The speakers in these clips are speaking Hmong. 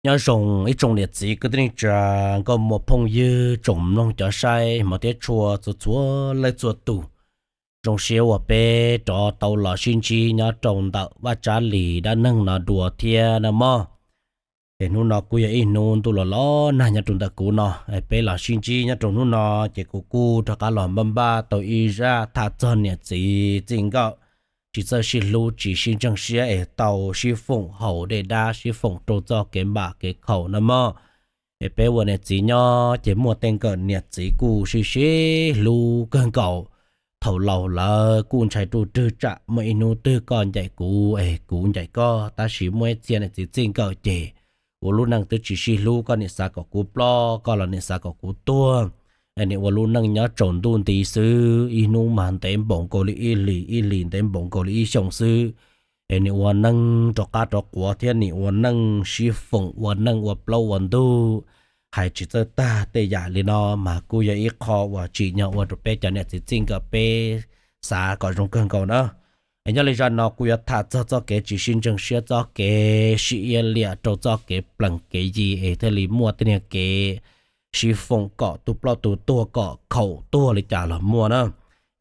Nyob zoo ib tsoom niam txiv kwv tij neej tsa, nkauj muam phooj ywg, tsoom mloog cov saib hmov thiab tshua txhua txhua leej txhua tus. Zoo siab uas peb rov tau los sib ntsib nyob rau ntawm Vaj Tsab Lis dab neeg no dua thiab nawb mog. Es hnub no kuj yog ib hnub ntuj los los nag nyob rau ntawm kuv no, peb los sib ntsib nyob rau hnub no, ces kuv kuj rov qab los npaj npaj tau ib zaj tham txog niam txiv txij nkawm tsis txawj sib hlub tsis sib ntseeg siab es tau sib foom haus dej dab sib foom rau txoj kev npam kev khaum nawb mog. Es peb ua niam txiv nyob ces muaj tej nkawm niam txiv kuj sib sib hlub kawg nkaus. Thaum laus lawv kuj ntshai ruj rwg tsam muaj ib hnub twg koj ncaim kuv es kuv ncaim koj, tab sis muaj ib txhia niam txiv txij nkawm ces ua lub neej twb tsis sib hlub, koj niam xav kom kuv ploj, koj los niam xav kom kuv tuag. Nim ua lub neej nyob tsaus ntuj nti xwb, ib hnub mas ntev npaum nkaus li ib hlis, ib hlis ntev npaum nkaus li ib xyoos xwb. Es nim ua neej rov qab rov quav thiab nim ua neej sib foom ua neej ua plaub ua ntug, hais tsis txawj tag tej yam li no mas kuj yog ib qho uas tsim nyog ua rau peb cov niam txiv txij nkawm peb xav kom zoo kawg nkaus na. Es nyob li zaj no kuj yuav tham txog txoj kev tsis sib ntseeg siab, txoj kev sib iab liam rau txoj kev plees kev yi es thiaj li muaj tej niag kev sib foom kom tus ploj tus tuag, kom khaum tuag li cas los muaj na.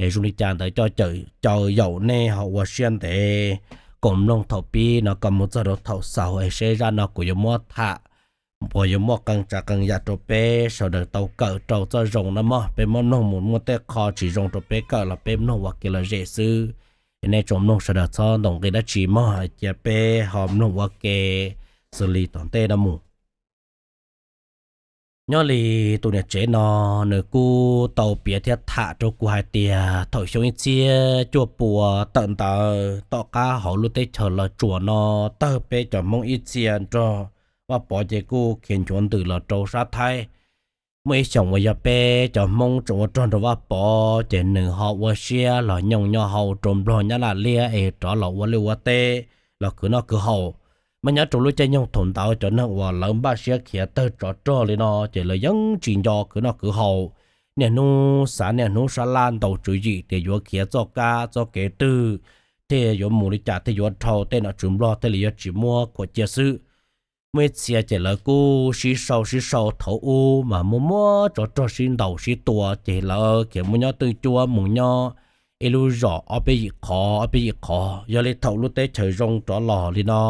Es zoo li cas ntawd coj caw yaum nej ho ua siab ntev koom mloog thaum pib no kom mus txog rau thaum xaus es seb zaj no kuv yuav muab tham puas yuav muaj qee tsav qee yam rau peb sawv daws tau kawm rau txoj zoo na mog. Peb muab mloog mus muaj tej qho tsis zoo rau peb kawm los peb mloog ua kev lom zem xwb. Es nej tsoom mloog sawv daws txhob ntaus nqi dab tsi mog, cia peb ho mloog ua ke xws li tom ntej no mus. Nyob li tus niam tsev no, nws kuj tau piav thiab tham rau kuv hais tias thaum xyoo ib txhiab cuaj pua tawm ntawd tom qab hauv lub teb chaws Los Tsuas no, tawg peb cov Hmoob ib txhia nrog Vaj Pov ces kuj khiav nchuav ntws los rau sab Thaib. Muaj ib xyoos uas yog peb cov Hmoob tseem ua rog nrog Vaj Pov ces nws ho ua siab los nyooj nyob hauv rau Nplog Nyab Laj liab es rov los ua liaj ua teb, los khwv noj khwv haus. Mas nyob rau lub caij nyoog thaum ntawd cov neeg uas lawv npaj siab khiav tawg tsov rog li no ces lawv yeej tsis nco khwv noj khwv haus. Niaj hnub xav niaj hnub sab laj ntaus tswv yim tias yuav khiav txoj kab txoj kev twg, thiaj yuav mus li cas thiaj yuav dhau tej nom tswv Nplog thiaj li yuav tsis muab khuam cia xwb. Muaj ib txhia ces lawv kuj sib sau sib sau, thaum ub mas muaj muab tsov rog sib ntaus sib tua ces lawv khiav mus nyob twj cuab, mus nyob ib lub zos ob peb yim qhov ob peb yim qhov. Yog li thaum lub teb chaws zoo rov los li no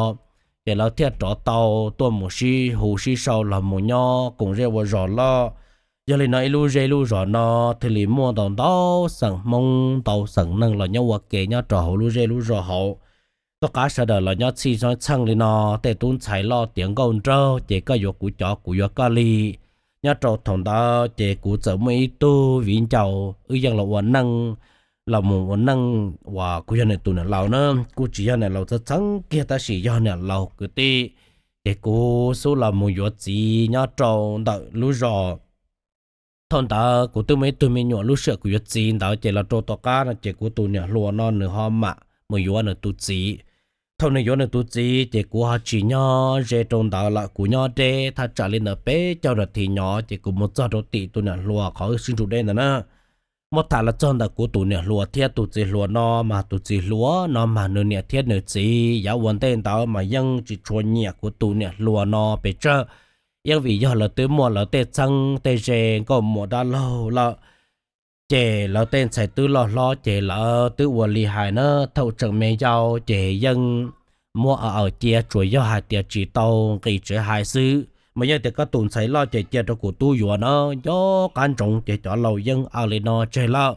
ces lawv thiaj rov tau tuaj mus sib hu sib sau los mus nyob koom zej ua zos loj. Yog li no ib lub zej lub zos no thiaj li muaj ntau ntau xeem Hmoob ntau xeem neeg los nyob ua ke nyob rau hauv lub zej lub zos hauv. Tom qab sawv daws los nyob txhij txheej li no, tej tub ntxhais loj tiav nkauj nraug ces koj yuav kuv cov kuv yuav koj li. Nyob rau thaum ntawd ces kuv txawm muaj ib tug viv ncaus wb yeej los ua neej, los mus ua neej uas kuj yog nws tus niam laus na, kuj tsis yog niam laus txheeb txheeb kiag tab sis yog niam laus kwv tij. Ces kuv xub los mus yuav txiv nyob rau ntawm lub zos. Thaum ntawd kuv twb muaj ib tug me nyuam, lub sij hawm kuv yuav txiv ntawd ces los rau tom qab no ces kuv tus niam hluas no nws ho mam mus yuav nws tus txiv. Thaum nws yuav nws tus txiv ces kuv ho tsis nyob ze rau ntawd lawm, kuv nyob deb thaj tsam li ntawd peb caug nas this nyob ces kuv mus txog rau tim tus niam hluas qhov wb sib nrug deb ntawd na. Muab tham los txog ntawm kuv tus niam hluas thiab tus txiv hluas no mas tus txiv hluas no mas nws niam thiab nws txiv yav ua ntej ntawd mas yeej tsis tshua nyiam kuv tus niam hluas no pes tsawg. Yeej vim yog lawv twb muaj lawv tej txheeb tej ze nkauj muam dab laug lawm, ces lawv tej ntxhais twb loj hlob ces lawv twb ua li hais na, thaum tseem me yau ces yeej muab aws aws cia, tsuas yog hais tias tsis tau nqis tsev hais xwb. Mas yog tias koj tus ntxhais loj ces cia rau kuv tub yuav na, nco qab ntsoov ces cov laus yeej aws li no tseg lawm.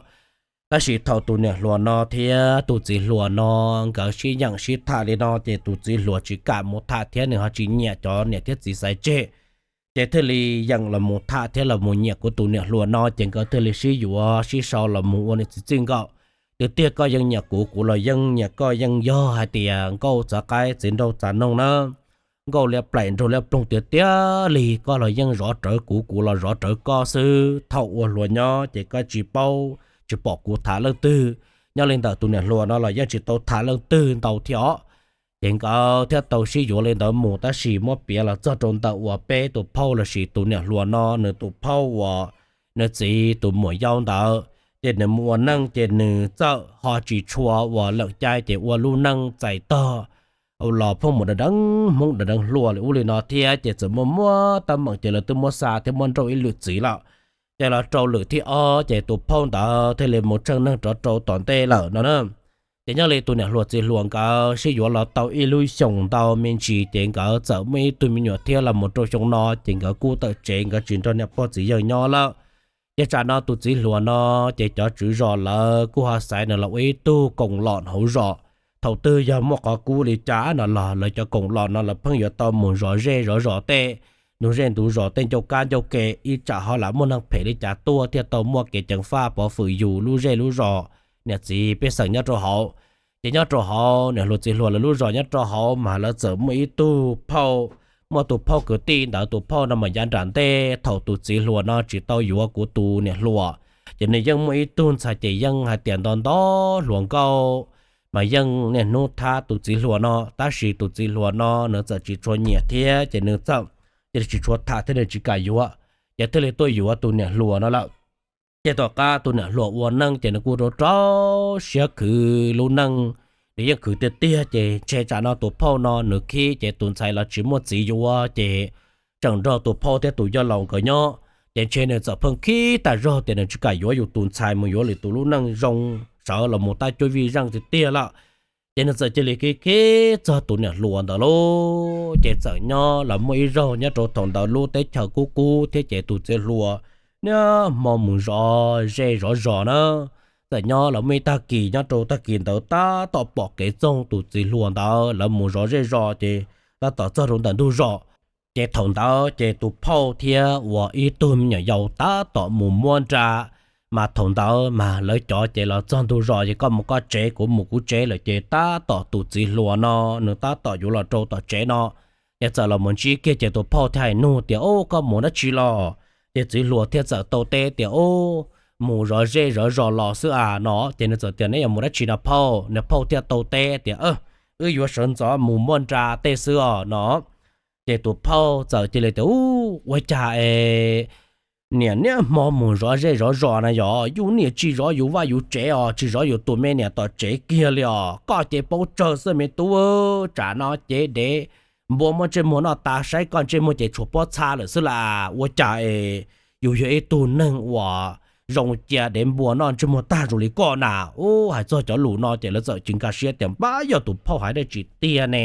Tab sis thaum tus niam hluas no thiab tus txiv hluas no nkawd sib yeem sib tham li no ces tus txiv hluas tsis kam mus tham thiab nws ho tsis nyiam cov niam thiab txiv xaiv tseg. Ces thiaj li yeem los mus tham thiab los mus nyiam kuv tus niam hluas no ces nkawd thiaj li sib yuav sib sau los mus ua niam txiv txij nkawm. Tiag tiag koj yeej nyiam kuv, kuv los yeej nyiam koj, yeej yog hais tias nkauj txav qaib txiv nraug txav noog na, nkauj liab plaim nraug liab ploog tiag tiag li, koj los yeej zov rawv kuv, kuv los zov rawv koj xwb. Thaum ua hluas nyob ces koj tsis paub tsis pom kuv tham leej twg. Nyob li ntawm tus niam hluas no los yeej tsis tau tham leej twg ntau thiab os. Ces nkawd thiaj tau sib yuav li ntawd mus, tab sis muab piav los txog rau ntawm uas peb tus phauj lossis tus niam hluas no nws tus phauj uas nws txiv tus muam yau ntawd, ces nws mus ua neej ces nws txawm ho tsis tshua uas leem cai ces ua lub neej txais tog los phooj ywg deev deev hmoob deev deev hluas li ub li no thiab ces txawm muaj muab teeb meem ces lawv twb muab xa thiab muab nrauj ib lwm txiv lawm. Ces los rau lwm thib ob ces tus phauj ntawd thiaj li mus tsheej neeg rov rau tom ntej lawm no na. Ces nyob li tus niam hluas txiv hluas nkawd sib yuav los tau ib lub xyoos ntau me ntsis ces nkawd txawm muaj ib tug me nyuam thiab los mus rau xyoo no ces nkawd kuj tawm tsev nkawd tsis nrog niam pog txiv yawg nyob lawm. Ces tsam no tus txiv hluas no ces cov tswv zos lawv kuj ho xaiv nws los ua ib tug koom lom hauv zos. Thaum twg yog muaj qhov kub li cas no los lawv cov koom lom no lawv pheej yuav tau mus zov zej zov zos tej, ntug zej ntug zos tej ncauj kab ncauj ke ib tsam ho lam muaj neeg phem li cas tuaj thiaj tau muaj kev ceev faj pov fwm yus lub zej lub zos, niam txiv pej xeem nyob rau hauv. Ces nyob rau hauv niam hluas txiv hluas lawv lub zos nyob rau hauv mas lawv txawm muaj ib tug phauj, muaj tus phauj kwv tij ntawd tus phauj no mas yav nram ntej thaum tus txiv hluas no tsis tau yuav kuv tus niam hluas, ces nws yeej muaj ib tug ntxhais ces yeej hais tias nto nto hluas nkauj, mas yeej niaj hnub thab tus txiv hluas no tab sis tus txiv hluas no nws txawm tsis tshua nyiam thiab ces nws txawm cia li tsis tshua tham thiab nws tsis kam yuav, ces thiaj li tuaj yuav tus niam hluas no lawm. Ces tom qab tus niam hluas ua neej ces nws kuj rau rau siab khwv lub neej, nws yeej khwv tiag tiag ces ntshe tsam no tus phauj no nws khib ces tus ntxhais los tsis muaj txiv yuav ces tseem nrog tus phauj thiab tus yawg laus nkawd nyob, ces ntshe nws txawm pheej khib tas zog tias nws tsis kam yuav yus tus ntxhais mus yuav lwm tus lub neej zoo, sawv los mus tab cuab vij zeej tiag tiag lawm. Ces nws txawm cia li khib khib txog tus niam hluas ntawd lauj. Ces txawm nyob los muaj ib zaug nyob rau thaum ntawd lub teb chaws kub kub thiab ces tus txiv hluas niaj hmo mus zov zej zov zos na, txawm nyob los muaj ib tag kis nyob rau tag kis ntawd tab tom pom kev txoog tus txiv hluas ntawd lawv mus zov zej zos ces tab tom txog rau ntawm ntug zos. Ces thaum ntawd ces tus phauj thiab uas ib tug me nyuam yaus tab tom mus muab nra, mas thaum ntawd mas lawv cov ces los txog ntug zos ces koj mus koj tsev kuv mus kuv tsev lawm ces tab tom tus txiv hluas no nws tab tom yuav los rau tom tsev no. Ces txawm los mus ntsib kiag ces tus phauj thiaj hais nug tias, Ub, koj mus dab tsi los? Ces txiv hluas thiaj txawm tau teb tias, Ub, mus zov zej zov zos los xwb as no. Ces nws txawm tias, Neb yuav mus dab tsi no phauj? Nws phauj thiaj tau teb tias, Wb yuav sawv ntxov mus muab nra tej xwb os no. Ces tus phauj txawm cia li tias, Ub, ua cas es niam niaj hmo mus zov zej zov zos na yog yus niam tsis zov yus vaj yus tsev os, tsis zov yus tus me niam tom tsev kiag li os? Koj ces paub tsawg xwb me tub, tsam no ces dev npua muab ntsej muag noj tas saib koj ntsej muag ces tshuav pob txha lawm xwb las. Ua cas es yus yog ib tug neeg uas zoo cia dev npua noj ntsej muag tag zoo li koj na? Ub, hais txog cov lus no ces lawv txawm tsis nkag siab tias, Npab, yog tus phauj hais dab tsi tiag ne?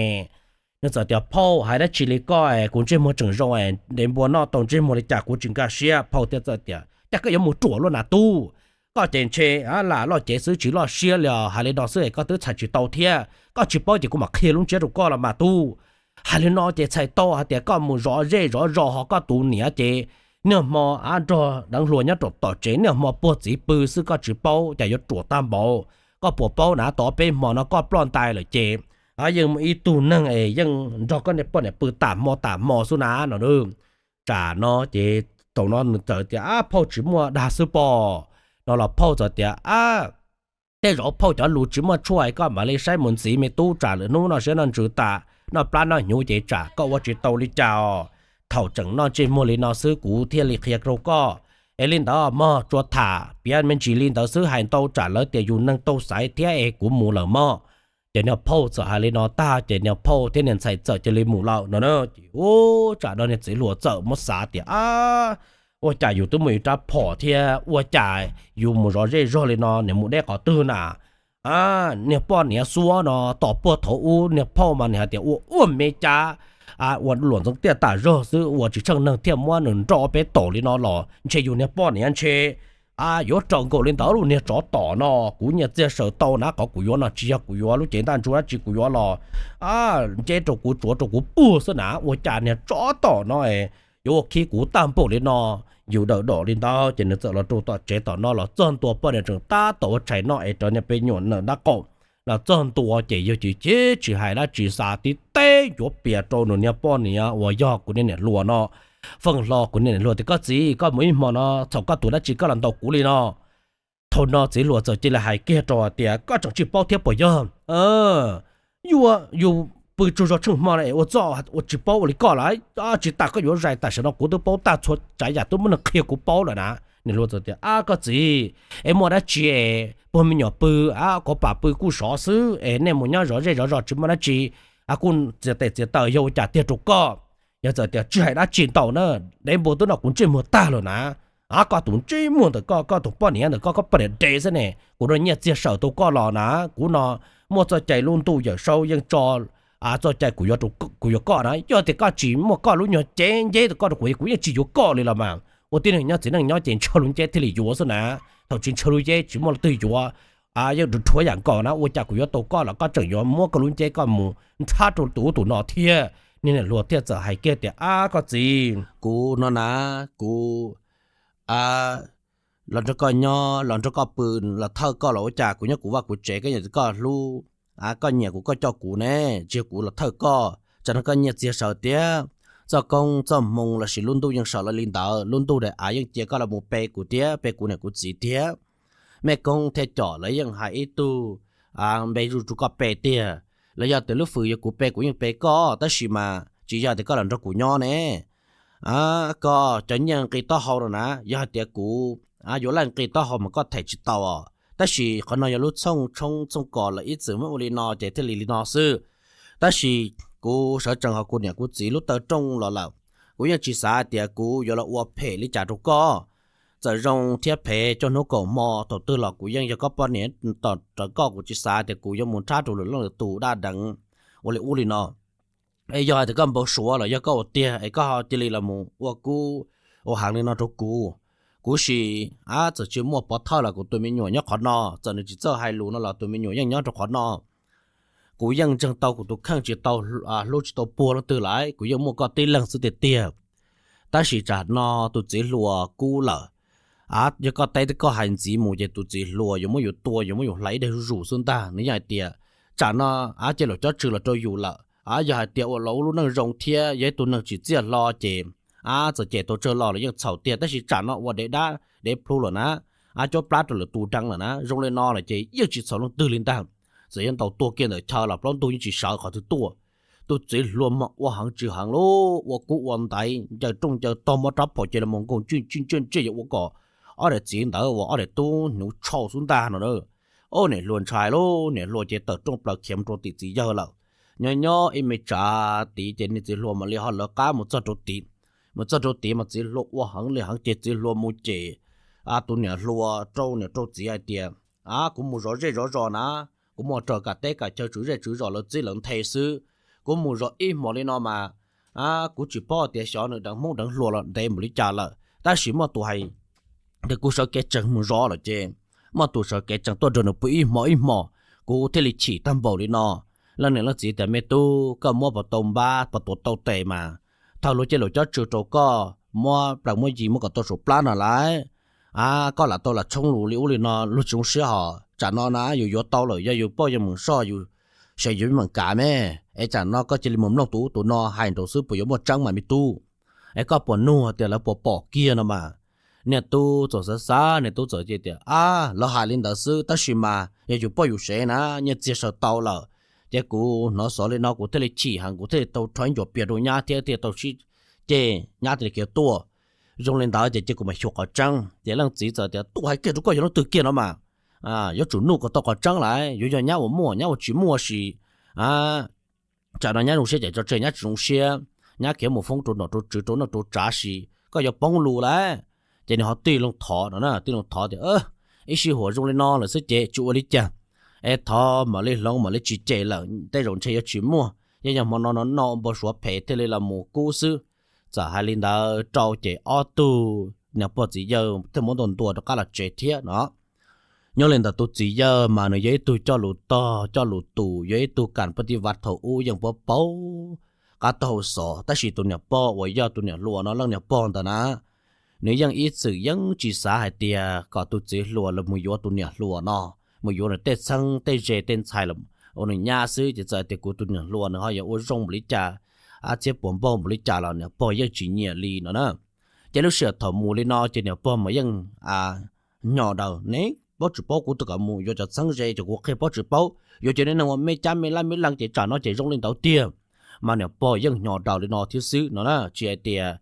Nws txawm tias, Phauj, hais dab tsi li koj es kuv ntsej muag tseem zoo es dev npua noj tau ntsej muag li cas kuv tsis nkag siab. Phauj thiaj txawm tias, Cas koj yuav mus ruam luaj na tub? Koj ces ntshe lam loj cev xwb tsis loj siab li os, hais li no xwb es koj twb txhais tsis tau thiab. Koj tsis paub ces kuv mam qhia lub ntsiab rau koj los mas tub. Hais li no ces txhais tau hais tias koj mus zov zej zov zos ho koj tus niam ces niaj hmo av nrog deev hluas nyob rau tom tsev niaj hmo puag txiv pw xwb koj tsis paub, cas yuav ruam tag npaum. Koj puas paub na, tau peb hmo no koj ploj ntais lawm ces yeej muaj ib tug neeg es yeej nrog koj niam poj niam pw tas hmo tas hmo xwb na no. Tsam no ces thaum no nws txawm tias, Ab, phauj tsis muaj dag xwb pob no los phauj txawm tias, Ab, tej zaum phauj cov lus tsis muaj tshuaj, koj mam li saib mus ntxiv me tub, tsam lwm hnub noj siab noj ntsws tas, noj plab noj hnyuv ces tsam koj ua tsis tau li cas os. Thaum tseem noj ntsej muag li no xwb kuv thiaj li qhia rau koj. Es li ntawd mog, tsuas tham piav me ntsis li ntawd xwb, hais ntau tsam lawv tias yus neeg tau xaiv thiab es kuv mus lawm mog. Ces niag phauj txawm hais li no tag ces niag phauj thiab niag ntxhais txawm cia li mus lawm no na. Ces ub, tsam no niag txiv hluas txawm muab xav tias, Ab, ua cas yus twb muaj ib rab phom thiab ua cas yus mus zov zej zog li no nws mus deb qhov twg na? Niag poj niam xuab no tom puag thaum ub niag phauj mas nws hais tias ua ua me cas, ua luam ntxeev tiaj tas zog xwb ua tsis tsheej neeg thiaj muab nws nrauj peb tom li no los ntshe yus niag poj niam ntshe yuav raug nkaus li ntawd lub niag tsov tom no. Kuv nyiaj txiag sawv tau na, qhov kuv yuav no tsis yog kuv yuav lub cev ntaj ntsug dab tsi, kuv yuav los nce rau kuv tsuav rau kuv puag xwb na. Ua cas niag tsov tom no yuav ua khib kuv tag npaum li no? Yus dawm dom li ntawd ces nws txawm los rau tom tsev tom no los txog ntua poj niam tseem tab tom ua tshais noj es rau niag peb nyuam nram ntab qaum. Los txog ntua ces yawg chim chim tsis hais dab tsi, xa tib teb ncuav pias rau nws niag poj niam uas yog kuv niag niam hluas no. Feej hlo kuv niag niam hluas tias, Koj txiv, koj mus ib hmo no txhaum koj tus dab tsi koj los ntaus kuv li no? Thaum no txiv hluas txawm cia li hais kiag rau hais tias, Koj tseem tsis paub thiab puas yog? Yuav yus pw tsaug zog tsheej hmo es ua txoj ua tsis paub ua li koj lawm. Tsis tas koj yuav zais tam sim no kuv twb paub tag txhua tsav yam, twb muaj neeg qhia kuv paub lawm na. Niam hluas txawm tias, Ab, koj txiv, es muaj dab tsi es puag me nyuam pw, ab, kauv pam pw kuj sov xwb es nej mus nyob zov zej zov zos tsis muaj dab tsi. kuj txiav tes txiav taw yog ua cas tiag rau koj? Yog txawm tias tsis hais dab tsi ntau na, dev npua twb noj kuv ntsej muag tag lawm na. Koj tus ntsej muag ntawm koj, koj tus poj niam ntawm koj, koj poj niam dev xwb ne, kuv nrog nyiaj txiag sawm tau koj los na. Kuv no muaj txoj cai lub ntuj yawm saub yeej tso txoj cai kuv yuav, kuv yuav koj na. Yog tias koj tsis muaj koj lub nyuag cev nceb rau koj rau kuv, kuv yeej tsis yuav koj li los mas. Ua tib neeg nyob txiv neej nyob ces ntshaw lub nceb thiaj li yuav xwb na. Thaum tsis ntshaw lub nceb tsis muaj leej twg yuav, yeej rhuav yam nkaus na. Ua cas kuv yuav tau koj los koj tseem yuav muab koj lub nceb koj mus nrhab rau tus ub tus no thiab. Niag niam hluas thiaj txawm hais kiag tias, Ab koj txiv, kuv no na, kuv los nrog koj nyob, los nrog koj pw, los thawj koj los ua cas kuv nyob kuv vaj kuv tsev, koj nyiam koj hlub, koj nyiam kuv koj coj kuv ne, tsis yog kuv los thawj koj. Tsam no koj nyiaj txiag sawv tiag, txoj koob txoj hmoo lossis lub ntuj yeej sawv los li ntawd, lub ntuj daim av yeej cia koj los mus pe kuv thiab pe kuv niam kuv txiv thiab. Mej koob thiab com lawv yeej hais ib tug npe zuj zus rau koj pe tiag, los yog tias lub fwm yog kuv pe kuv yeej pe koj, tab sis mas tsis yog tias koj los nrog kuv nyob ne. Koj cov nyiaj nqi taub hau no na, yog hais tias kuv yuav laj nqi taub hau mas koj them tsis tau os. Tab sis qhov no yog lub txhooj tshoob txhooj kos lawv ib txwm muab ua li no ces thiaj li li no xwb. Tab sis kuv sawv tsees hauv kuv niam kuv txiv lub taw rooj los lawm, kuv yeej tsis xav hais tias kuv yuav los ua phem li cas rau koj. Txawm zoo thiab phem, coj hnub kaum hmo thaum twg los kuv yeej yog koj poj niam tos rawv koj, kuv tsis xav tias kuv yuav mus nrhab rau lwm leej lwm tus dab deev ua li ub li no. Es yog hais tias koj npau suav los yog koj ua tiag es koj ho cia li los mus ua kub ua heev li no rau kuv. Kuv sim, txawm tsis muaj pov thawj los kuv tus me nyuam nyob qhov no, txawm nws tsis txawj hais lus no los tus me nyuam yeej nyob rau qhov no. Kuv yeej ntseeg tau kuv tus kheej tsis tau, hlub tsis tau puag leej twg lawm, kuv yeej muaj koj tib leeg xwb tiag tiag. Tab sis tsam no tus txiv hluas kub lawm, yog koj teb thiab koj hais ntxiv mus ces tus txiv hluas yuav muab yus tua, yuav muab yus hlais ib daig zuj zus xwb ntag. Nws yeej hais tias tsam no, ab, cia luam cob tsw los rau yus lawm. Ab, yog hais tias ua los ua lub neej zoo thiab yog ib tug neeg tsim txiaj hlo ces, ab, txawm cem tau tsawg los los yeej txhaum tiag, tab sis tsam no ua dev dab dev plhu lawm na, ab, cob plab rau lwm tus deev lawm na. Zoo li no lawm ces yeej tsis txhaum leej twg li ntag. Txawm yuav ntaus tuag kiag ntawm chaw los plaub ntug yeej tsis sawv qhov twg tuaj. Tus txiv hluas mas ua heev tsis heev lauj, ua kub ua ntaiv, ncaws rooj ncaws tog, muab rab phom cia li mus nkaug ntsij ntsij ntsij ntsij yuav ua kom ob daim txiv ntawd uas ob daim tub hnyuv tshau xwb ntag no na. Ob niam hluas ntshai lauj, niam hluas ces tawm rooj plaws khiav mus rau tim txiv yawg lawm. Nyob nyob ib me tsav tid ces niag txiv hluas mam li ho lawv qab mus txog rau tid. Mus txog rau tid mas txiv hluas ua heev li heev ces txiv hluas mus cem tus niam hluas rau niam rau txiv hais tias, Ab, kuv mus zov zej zov zos na, kuv mus raws kam teb kam chaw tswv zej tswv zos lawv txib lawv nthe xwb. Kuv mus zov ib hmos li no mas, ab, kuv tsis paub tias xyov nws deev hmoob deev hluas los ntev npaum li cas lawm, tab sis muaj tus hais tias kuv sawv kev tsees mus zov lawm ces muaj tus sawv kev tsees tuaj nrog nws pw ib hmo ib hmos, kuv thiaj li chim tag npaum li no. Leej niam leej txiv tias, Me tub, koj muab puas tau npab puas tuav tau tes mas, thawj luag cia luam cob tsw rau koj, muab plees muab yi muab kom tau saum plab no lauj. Ab, koj lam tau lam tshoob lus li ub li no luag tsis zoo siab hos. Tsam no na yus yuav tau lawm, yog yus poj yog mus soj yus, ces yus meem kav me. Es tsam no koj cia li mus mloog tus ub tus no hais nraud xwb puas yuav muaj tseeb mas me tub? Es koj puas nug tias lawv puas pom kiag no mas? Niag tub txawm xav xav, niag tub txawm tias, Ab, lawv hais li ntawd xwb, tab sis mas yog yus poj yus sev na, nyiaj txiag sawv tau lawm, ces kuv hnov xov li no kuv thiaj li chim heev, kuv thiaj li tau rho ib ncuav pias rau nyab thiab thiaj tau sib ceg, nyab thiaj li khiav tuaj. Zoo li ntawd ces cia kuv mam xyuas qhov tseeb. Ces leej txiv txawm tias, Tub hais kiag rau koj yog leej twg kiag no mas, yuav tsum nug kom tau qhov tseeb lauj, yuav yog nyab ua muaj nyab ua tsis muaj sis, tsam no nyab zoo siab ces tso tseg, nyab tsis zoo siab, nyab khiav mus foob rau nom rau tswv rau neej rau tsav sis koj yuav poob lus lauj. Ces nws ho tig loo thov no na, tig loo thov tias, Ib sij huam zoo li no lawm xwb ces tsis ua li cas, es thov mam li hloov mam li tsis cem lawm, tej zaum ntshe yuav tsis muaj, yeej yog hmo no no no npau suav phem thiaj li los mus kub xwb. Txawm hais li ntawd rau ces ob tug niam pog txiv yawg thiaj muab ntua ntua rov qab los tsev thiab no. Nyob li ntawd tus txiv yawg mas nws yog ib tug coj lus tog coj lus tus, yog ib tug kam pab ti vaj thaum ub yeej paub paub qab taug hau xov, tab sis tus niam pog uas yog tus niam hluas no leej niam pog ntawd na, nws yeej ib txwm yeej tsis xav hais tias kom tus txiv hluas los mus yuav tus niam hluas no, mus yuav nws tej txheeb tej ze tej ntxhais los ua nws nyab xwb. Ces txawm tias kuv tus niam hluas nws ho yuav ua zoo npaum li cas, ab txhiab puas npaug npaum li cas los niam pog yeej tsis nyiam li no na. Ces lub sij hawm thaum mus li no ces niam pog mas yeej hnyo daws ne, paub tsis paub kuv twb kom mus yuav cov txheeb ze ces kuv qhia paub tsis paub, yuav cov niag neeg ua me cab me lab me leej ces tsam no ces zoo li ntawd tiag. Mas niam pog yeej hnyo daws li no thiab xwb no na, tsis hais tias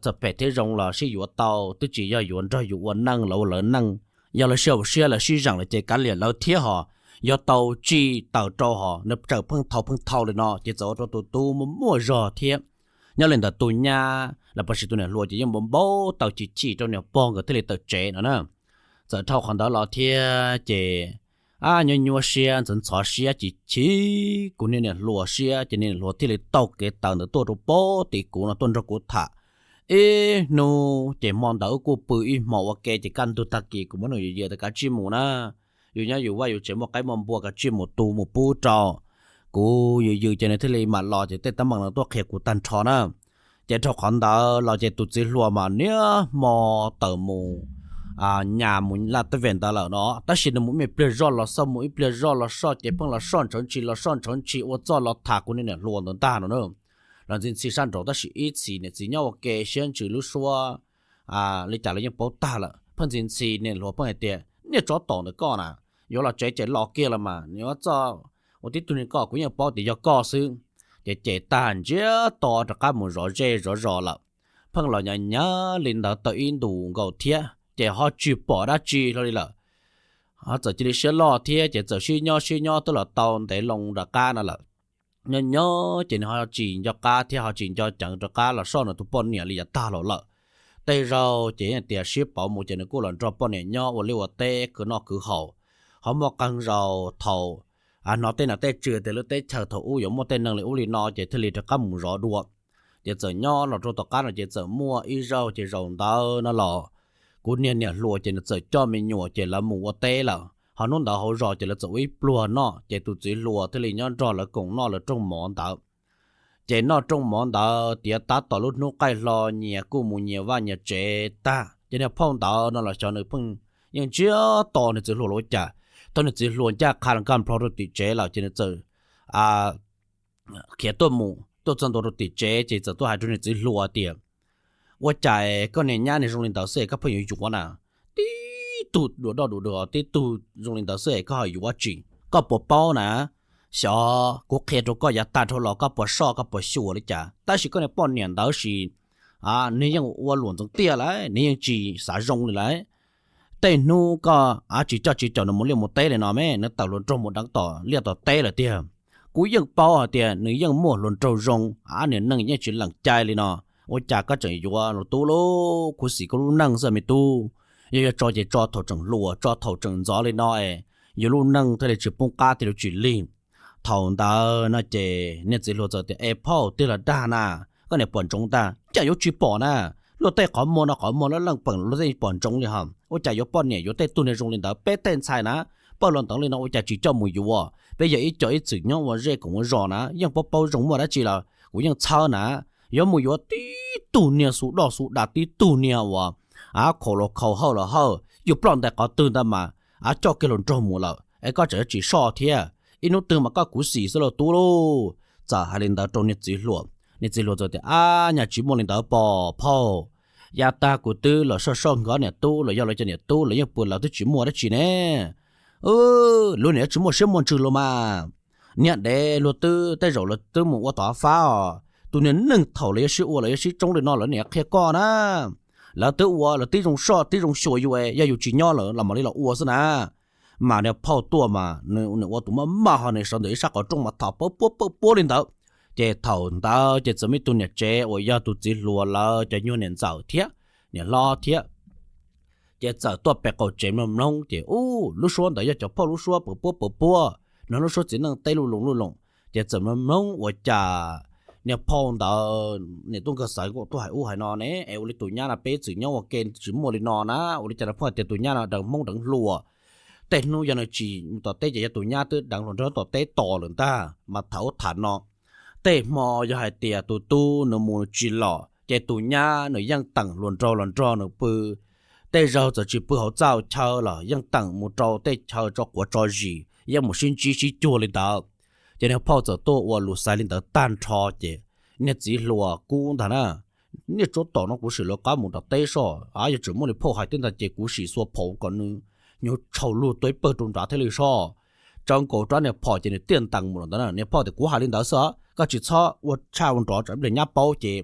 txawm phem thiab zoo los sib yuav tau, twb tsis yog yuav nrog yus ua neej los ua lawv neej. Yog lawv sib haum siab lawv sib zeem lawm ces kav liam lawv thiab hos, yog tau tsij taws rau hos nws tseem pheej thau pheej thau li no ces txawm ua rau tus tub muaj muaj zog thiab. Nyob li ntawd tus nyab los pab sis tus niam hluas ces yeej npau npau taws chim chim rau niam pog nkawd thiaj li tawm tsev no na. Txawm dhau qhov ntawd los thiab ces, ab, nyuaj nyuaj siab ntxhov ntxhov siab chim chim kuv niag niam hluas siab ces niag niam hluas thiaj li taug kev taws ntawd tuaj rau pem tim kuv no tuaj nrog kuv tham ib hnub. Ces hmo ntawd wb kuj pw ib hmo ua ke ces kaj ntug tag kis kuv muab nws yws yws tias kav tsij mus na, yus nyob yus vaj yus tsev muaj qaib muaj npua kav tsij mus tu mus pub rau. Kuv yws yws ces nws thiaj li mam los ces tej teeb meem no tuaj qhia kuv tag nrho na. Ces dhau qhov ntawd los ces tus txiv hluas mas niaj hmo tawm mus nyas mus laj tej vem ntawd lawm no, tab sis nws mus ib pliag zoj los soj, mus ib pliag zoj los soj ces pheej los soj ntshawv ntshis los soj ntshawv ntshis ua txuj los tham kuv niag niam hluas ntawd ntag no na. Los ntxhi ntxhi sab nraud tab sis ib txhis niam txiv nyob ua ke siab ntsws lub suab li cas los yeej paub tag lawm. Pheej ntxhi ntxhi niam hluas pheej hais tias niag tsov tom ntawm koj na, yuav los tsev ces los kiag los mas, yuav txoj ua tib tug niag koj kuv yeej paub tias yog koj xwb. Ces ces tag ntsiab to rov qab mus zov zej zov zos lawm. Pheej los nyas nyas li ntawd tau ib ntus nkaus thiab ces ho tsis pom dab tsi hlo li lawm. Ho txawm cia li siab loj thiab ces txawm sib nyob sib nyob twb los tau ntev loo nram qab no lawm. Nyob nyob ces nws ho tsis nco qab thiab ho tsis nco ceev rov qab los soj nws tus poj niam li yav tag los lawm. Tej zaug ces yeej tias sib pauv mus ces nws kuj los nrog poj niam nyob ua liaj ua teb khwv noj khwv haus. Ho muaj qee zaus thaum hnov tej nom tej tswv tias lub teb chaws thaum ub yuav muaj tej neeg li ub li no ces thiaj li rov qab mus zov dua. Ces txawm nyob los rau tom qab no ces txawm muaj ib zaug ces zaum ntawd no los kuv niag niam hluas ces nws txawm coj me nyuam ces lawv mus ua teb lawm, ho hnub ntawd hauv zos ces lawv txawm ua ib pluag noj ces tus txiv hluas thiaj li nyob nrog lawv koom noj lawv rooj mov ntawd. Ces noj rooj mov ntawd tiav tab tom lub hnub qaij hlo nyias kuj mus nyias vaj nyias tsev tag ces niag phauj ntawd no los xyov nws pheej yeej ntsiag to niag txiv hluas los ua cas. Thaum niag txiv hluas ncaj qha nkag nplho rau tim tsev lawm ces nws txawm khiav tuaj mus tuaj txog ntua rau tim tsev ces txawm tuaj hais rau niag txiv hluas tias, ua cas koj niag nyab niag zoo li ntawd xwb es koj pheej yuav yuav na? Tib tug dua doj dua dua tib tug zoo li ntawd xwb es koj ho yuav tsis, koj puas paub na? Xyov kuv qhia rau koj yav tag dhau los koj puas soj koj puas xyuas li cas, tab sis koj niag poj niam ntawd sis nws yeej ua luam ntxeev tiaj lawm, nws yeej tsis xav zoo li lawm. Tej hnub koj tsis coj tsis caum nws mus liaj mus teb li no me, nws tawm hluas nraug mus deev tom liaj tom teb lawm tiag. Kuv yeej paub hais tias nws yeej muaj hluas nraug zoo, niag neeg yeej tsis lees cai li no. Ua cas koj tseem yuav los tub lauj? Khuv xim koj lub neej xwb me tub. Yog yuav tso ces tso thaum tseem hluas, tso thaum tseem ntxov li no es yus lub neej thiaj li tsis poob qab thiaj li tsis lig. Thaum ntawd no ces niag txiv hluas txawm tias, es phauj, twg los dag na? Koj niam pom ntsoov ntag. Cas yuav tsis pom na? Luag tej qhov muag no qhov muag lab leej peem luag tej pom ntsoov li hos. Ua cas yuav poj niam yuav tej tug niag zoo li ntawd? Peb tej ntxhais na, pawg los ntawd li no ua cas tsis coj mus yuav? Peb yog ib co ib txwm nyob ua zej koom ua zos na, yeej paub paub zoo, muaj dab tsi los kuv yeej txhawb na. Yuav mus yuav tib tug niag xu doj xu das, tib tug niag uas khaus los khaus, hawj los hawj, yus ploj ntais qhov twg ntawd mas coj kiag hluas nraug mus lawm es koj tseem yuav tsis soj thiab. Ib hnub twg mas koj khuv xim xwb lauj tub lauj. Txawm hais li ntawd rau niag txiv hluas, niag txiv hluas txawm tias, ab, nyaj tsis muaj li ntawd pob phauj. Yav tag kuv twb los soj soj nkawd niam tub los yog lawv cov niam tub los yeej pw, lawv twb tsis muaj dab tsi ne. Lub niam tsis muaj siab muaj ntsws los mas. Niag dev luag twb tej zaum lawv twb mus ua tom fab os. Tus niag neeg thaum lawv yuav sib ua lawv yuav sib tsoob li no lawv niam qhia koj na. Lawv twb ua lawv tib zoo soj tib zoo xyuas yus, yog yus tsis nyob lawm los mam li los ua xwb na. Mas niag phauj tuaj mas nws ua tus maj maj ho nws sawv ntawm ib sab qhov rooj mas tham pab puab pab puab li ntawd. Ces thaum ntawd ces txawm muaj ib tug niam tsev uas yog tus txiv hluas lawv cov nyuag niam ntxawm thiab niam hlob thiab, ces txawm tuaj pem qaum tsev mloog mloog ces ub, lub suab ntawd yog cov phauj lub suab pab puab pab puab, hnov lub suab txiv neej teb luj loos luj loos. Ces txawm mloog mloog ua cas niag phauj ntawd niam tuaj nkag xav tuaj hais ub hais no ne, es ua li tus nyab no peb txwm nyob ua ke tsis muaj li no na, ua li cas no phauj hais tias tus nyab no deev hmoob deev hluas. Tej hnub yog nws tsis mus tom teb ces yog tus nyab twb deev hluas nraug tom teb tos lawm ntag mas tham ub tham no. Tej hmo yog hais tias tus tub nws mus tsis los ces tus nyab nws yeej teem hluas nraug los nrog nws pw. Tej zaug txawm tsis pw hauv txaj chaw los yeej teem mus rau tej chaw tso quav tso zis, yeej mus sib ntsib sib cuag li ntawd. Ces niag phauj txawm tuaj ua lus xaiv li ntawd tag nrho ces niag txiv hluas kub ntag na, niaj tsab tom no kuv sim lawv qab mus tom teb soj, yog tseem muaj li phauj hais thiab ntag ces kuv sim xuas phom kom nws hnyuv tshau lug tuaj ib pawg rau nrad thiaj li soj. Tsawv nkaus rab niag phom ces nws tiaj ntees mus lawm ntawd na. Niag phauj tias, kuv hais li ntawd xwb, koj tsis txhob ua tshaj ua nrov tsam ib pliag nyab paub ces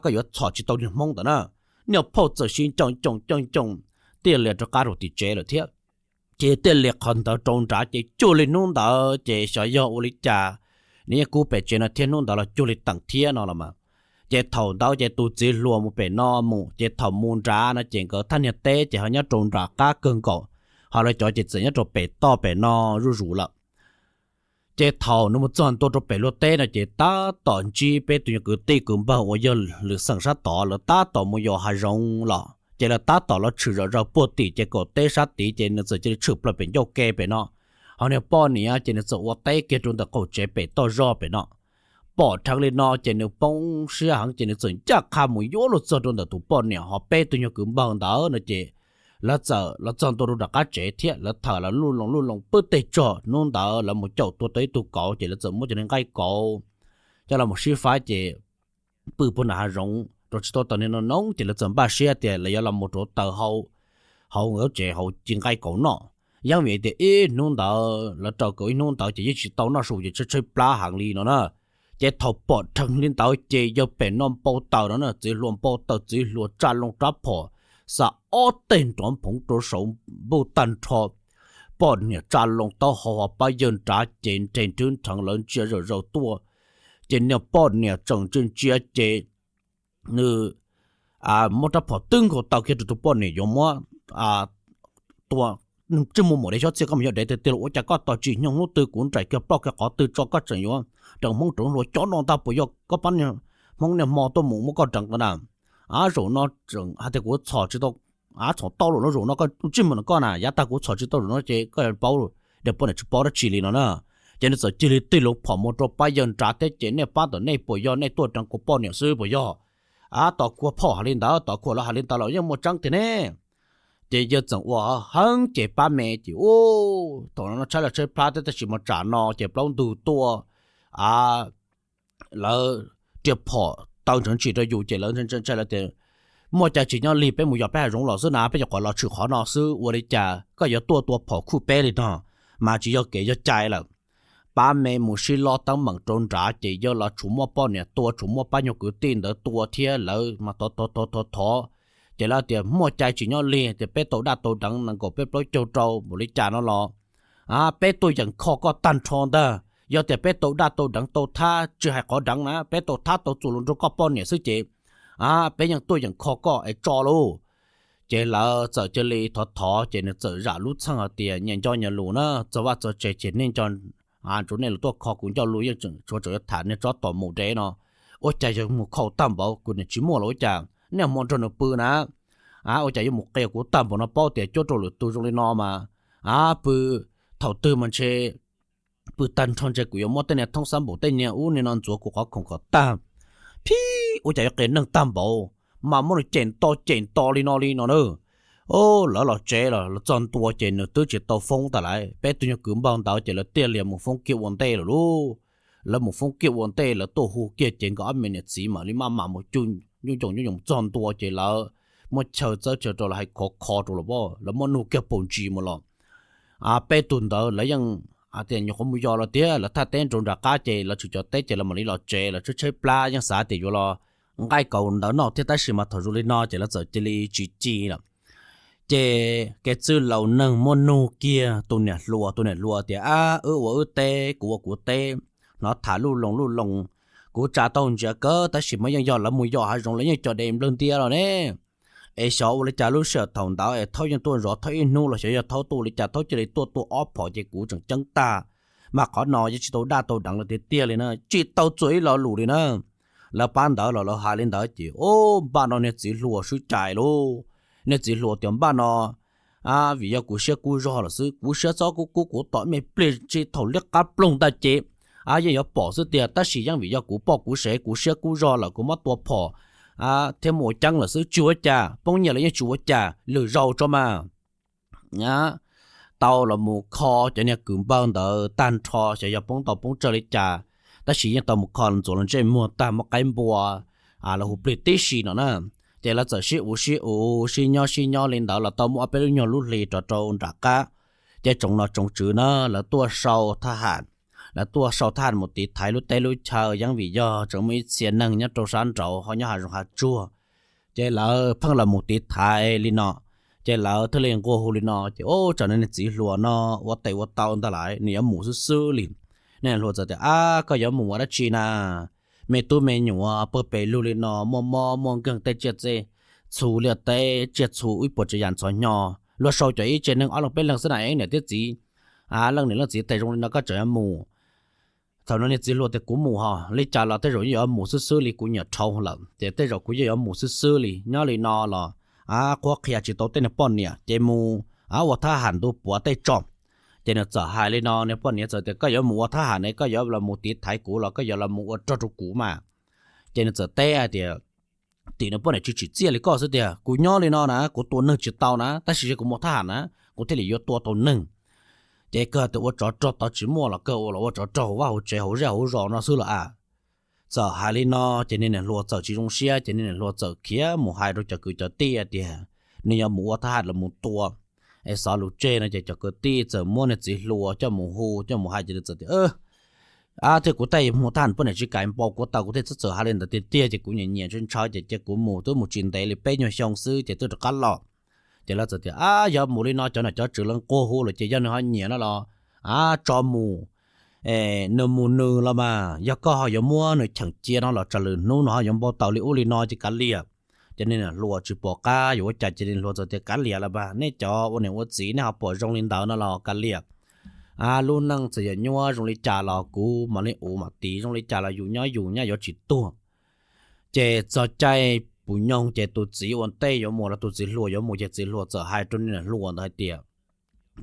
koj yuav txhom tsis tau niag hmoob ntawd na. Niag phauj txawm sib ncooj ncooj ncooj ncooj tiaj lias rov qab rau tim tsev lawm thiab. Ces thiaj li qhov ntawd rau nrad ces cuag li hnub ntawd ces xyov yog ua li cas, nws yeej kub pem tsev no thiab hnub ntawd los cuag li teem thiab no los mas. Ces thaum ntawd ces tus txiv hluas mus pem no mus ces thaum mus nrad no ces nkawd thaj niag teb ces ho nyob rau nram qab kawg nkaus, ho lawv cov ces txawm nyob rau pem toj pem no zuj zus lawm. Ces thaum nws mus txog ntua rau pem luag teb no ces tab tom ntsib peb tus nyuag kwv tij kwv npawg uas yog lwm xeem sab tod, lawv tab tom mus yos hav zoov los ces lawv tab tom los tshwm zom zaws puag tim ces kaum teb sab tid ces nws txawm cia li tshwm plaws pem ncauj ke pem no. Ho niag poj niam ces nws txawm ua teb kiag rau ntawm qaum tsev pem toj zog pem no. Pom dheev li no ces nws poob siab heev ces nws txawm ncaj qha mus yuav luag txog rau ntawm tus poj niam ho peb tug nyuag kwv npawg ntawd no ces lawv txawm los txog ntua rau nram qab tsev thiab lawv thawm lawv luj loo luj loo pwb tej tsog. Hnub ntawd lawv mus caum tua tau ib tug kauv ces lawv txawm muab cov niag nqaij kauv coj los mus sib faib ces pw puag nram hav zoov rau tsis tau tau niag no noob ces lawv txawm npaj siab tias lawv yuav los mus rauv taws hau hauv nkawd tsev hauv ci nqaij kauv noj. Yeej vim tias ib hnub ntawd lawv raws kaum ib hnub ntawd ces yeej tsis tau noj su ces tshaib tshaib plab heev li no na. Ces thaum pom dheev li ntawd ces yawg pem no npau taws no na, txiv hluas npau taws, txiv hluas tsa loo rab phom, xa ob teg nrov nphoov rau saum npuj tag nrho. Poj niam tsa loo taub hau ho pab yawg nrad ces nreg nrhwb nrheev lawv ntsia zom zaws tuaj. Ces niag poj niam tseem ntsia ntsia ces nws muab rab phom twb nkaus taw kiag rau tus poj niam yuav muab tua, tsis muaj muam dev xyob txhiaj koj mus yog dev tiag tiag los ua cas koj tos tsim nyog hnub twg kuv nraim kiag plaub kiag qhov twg tso koj tseem yuav deev hmoob deev hluas cov no ntag puas yog? Koj pab niag hmoob niag hmo tuaj mus muab koj deev ntawd na. Zaum no hais tias kuv txhom tsis tau, txhom tau lawm no, zaum no koj tsij mus no koj na, yav tag kuv txhom tsis tau zaum no ces koj paub, dev poj niam tsis paub dab tsi li no na. Ces nws txawm cia li tig loo phom mus rau pab yawg nrad thiab ces nej pab ntawm nej puas yog nej tuaj deev kuv poj niam xwb puas yog? Ab, tos kuv phom hais li ntawd, tos kuv lawv hais li ntawd los yeej muaj tseeb tiag ne. Ces yawg txawm ua heev ces pab me ces ub, thaum no tshaib los tshaib plab thiab tab sis mas tsam no ces plaub ntug tuaj, a, lawv riam phom taw ntshawv ntshis rau yus ces lawv ntshai lawv tias muaj cai tsis nyob lig, peb mus yos peb hav zoov los xwb na, peb nyuam qhuav los tshwm qhov no xwb ua li cas koj yuav tuaj tua phom khuj peb li no, mas tsis yog kev yog cai lawm. Pab me mus sib lob teeb meem rau nrad ces yawg los tshuav muab poj niam tua, tshuav muab pab nyuag kwv tij ntawd tua thiab lawv mas thov thov thov thov thov. Ces lawv tias muaj cai tsis nyob lig tias peb tau daj tau deev nees nkaum peb plaub caug rau npaum li cas no los, a, peb tuaj yeem kho koj tag nrho ntag. Yog tias peb tau daj tau deev tau thab, tsis hais qhov deev na, peb tau thab tau txuas los nrog koj poj niam xwb ces, a, peb yeej tuaj yeem kho koj es tso lauj. Ces lawv txawm cia li thov thov ces nws txawm zam lub txheej hais tias nyias nco nyias lus na, txog vaj txog tsev ces nej nco, tsuav nej los tuaj kho kuv ncauj lus yeej tseem tshuav tseem yuav tham niag tsob tom mus dev no. Ua cas yog mus kho tag npaum kuv niam tsis muaj los ua cas nej hmo nrog nws pw na, a, ua cas yuav mus qia kuv tag npaum no, paub tias cuab rau lwm tus zoo li no mas, a, pw thaum twg mas ntshe pw tag nrho ntshe kuv yuav muab tej niag thoob xab npaum tej niag ub niag no ntxuav kuv qhov khoom kom tag. Phib, ua cas yuav qias neeg tag npaum, mas muab nws cem nto cem nto li no li no na. Lawv los tsev los txog ntua ces nws twb tsis tau foob tas lawm, peb tug nyuag kwv npawg ntawd ces lawv thiaj li mus foob kiag ua ntej lawm lauj. Lawv mus foob kiag ua ntej lawv tuaj hu kiag ces nkawd ob me niam txiv mam li maj mam mus cug nyuj ncoos nyuj ncoos txog ntua ces lawv muab chaw txawb chaw rau lawv hais khov kho rau los, lawv muab nug kiag paus ntsis mus los. Peb tug ntawd lawv yeej hais tias nyuam qhuav mus yos los tiag, lawv thaj teb nraum nram qab ces lawv tsum cov teb ces lawv mam li los tsev, lawv tshaib tshaib plab yeej xav tias yuav los nqaij kaus ntawd noj thiab tab sis mas thaum zoo li no ces lawv txawm cia li tsis ci lawm. Ces kev txwj laus neeg muab nug kiag tus niam hluas, tus niam hluas tias, ab, wb ua wb teb, kuv ua kuv teb, hnov tham luj loo luj loo, kuv tsa tau ntsiav kawg tab sis mas yeej yog lawv mus yos hav zoov lawv yeej cov dev nplawg ntiab los ne. Es xyov ua li cas lub sij hawm thaum ntawd es Thaub yeej tuaj zov Thaub ib hnub los xyov yog Thaub tuaj li cas Thaub cia li tuaj tua ob phom ces kuv tseem ceeb tag. Mas qhov no yeej tsis tau daj tau deev lawm tiag tiag li na, tsis tau txuas ib lo lus li na. Lawv pab ntawd los lawv hais li ntawd ces, o, npaj no niag txiv hluas swb cai lauj. Niag txiv hluas tias npaj no, a, vim yog kuv siab kub zog lawm xwb, kuv siab txhob kub kub kuv tom me pliag tsis thaum liab qab ploog ntag ces, a, yeej yuav pom xwb tiag tab sis yeej vim yog kuv poj kuv sev kuv siab kub zog lawm kuv muab tua phom thiab mus ua ceeb lawm xwb tsis ua cas, poob nyiaj los yeej tsis ua cas, lwm zaus tso mas. Tau los mus kho cov niag kwv npawg ntawd tag nrho xyov yog poob ntau poob tsawg li cas, tab sis yeej tau mus kho los ntxuav los ntsej muag tag muab qaib npua los hu plig tib si no na. Ces lawv txawm sib uv sib uv sib nyob sib nyob li ntawd los tau muaj ob peb lub nyuag lub hli rov rau nram qab. Ces tsoom nom tsoom tswv na lawv tuaj sau thab ham, lawv tuaj sau thab ham mus tiv thaiv lub teb lub chaw, yeej vim yog tseem muaj ib txhia neeg nyob rau sab nraud ho nyob hav zoov hav tsuag, ces lawv pheej los mus tiv thaiv li no. Ces lawv thiaj li nqua hu li no ces, Ub, tsam no niag txiv hluas no ua tes ua tau ntag lawm, nws yuav mus xwb xwb li. Niag niam hluas txawm tias, Ab, koj yuav mus ua dab tsi na? Me tub me nyuam pawg pes lug li no, muaj mob muaj nkeeg, tej tsiaj txhu liaj teb, tsiaj txhu ib puas tsav yam ntxhov hnyo, luag sau cov ib tsev neeg ob leeg peb leeg xwb na, niam thiab txiv, leej niam leej txiv tes zoo li no koj tseem yuav mus? Thaum no niag txiv hluas tias, Kuv mus hos, li cas los tej zaum yeej yuav mus xwb xwb li, kuv nyiam dhau lawm ces tej zaum kuv yeej yuav mus xwb xwb li. Nyob li no los, a, qhuab qhia tsis tau tej niag poj niam ces mus, a, ua thab ham ntu puav tej tso. Ces nws txawm hais li no, niag poj niam txawm tias, Koj yuav mus ua thab ham ne, koj yuav los mus tiv thaiv kuv los koj yuav los mus ua rog rau kuv mas? Ces nws txawm teb hais tias, Tim niag poj niam tsis tsim txiaj li koj xwb tiag, kuv nyob li no na kuv tua neeg tsis tau na, tab sis yog kuv mus thab ham na, kuv thiaj li yuav tua tau neeg. Ces kawg tias ua tsov rog tod tsis muaj los kawg ua los ua tsov rog hauv vaj hauv tsev hauv zej hauv zos no xwb los a. Txawm hais li no ces niag niam hluas txawm tsis zoo siab ces niag niam hluas txawm khiav mus hais rau cov kwv cov tij tias nws yuav mus ua thab ham los mus tua es xov lus tseg no ces cov kwv tij txawm muab niag txiv hluas coj mus hu coj mus hais ces nws txawm tias, A, thiab kuv tej mus thab ham poj niam tsis kam npau kuv tau, kuv thiaj txawj txawm hais li ntawd tiag tiag ces kuv nyiam nyiam ntshaw ntshaw ces cia kuv mus, twb mus tsis ntev li peb nyuag xyoo xwb ces twb rov qab los. Ces lawv txawm tias, A, yog mus li no cov nom cov tswv lawv nqua hu lawm ces yog nws ho nyiam no los, a, tso mus. Nws mus nws los mas yog koj ho yuav muab nws cheem cia no los tsam lwm hnub nws ho yuav npau taws li ub li no ces kav liam. Ces niag niam hluas tsis pom qab yuav ua cas ces niag hluas txawm tias, Kav liam los mas, nej cov ua niam ua txiv nej ho pom zoo li ntawd no los kav liam. A, lub neej txawm yog nyuaj zoo li cas los kuv mam li ua mam tiv, zoo li cas los yus nyob yus nyob yuav tsis tuag. Ces txog caij puv nyoog ces tus txiv ua ntej yuav mus los tus txiv hluas yuav mus ces txiv hluas txawm hais rau niag niam hluas ntawd hais tias,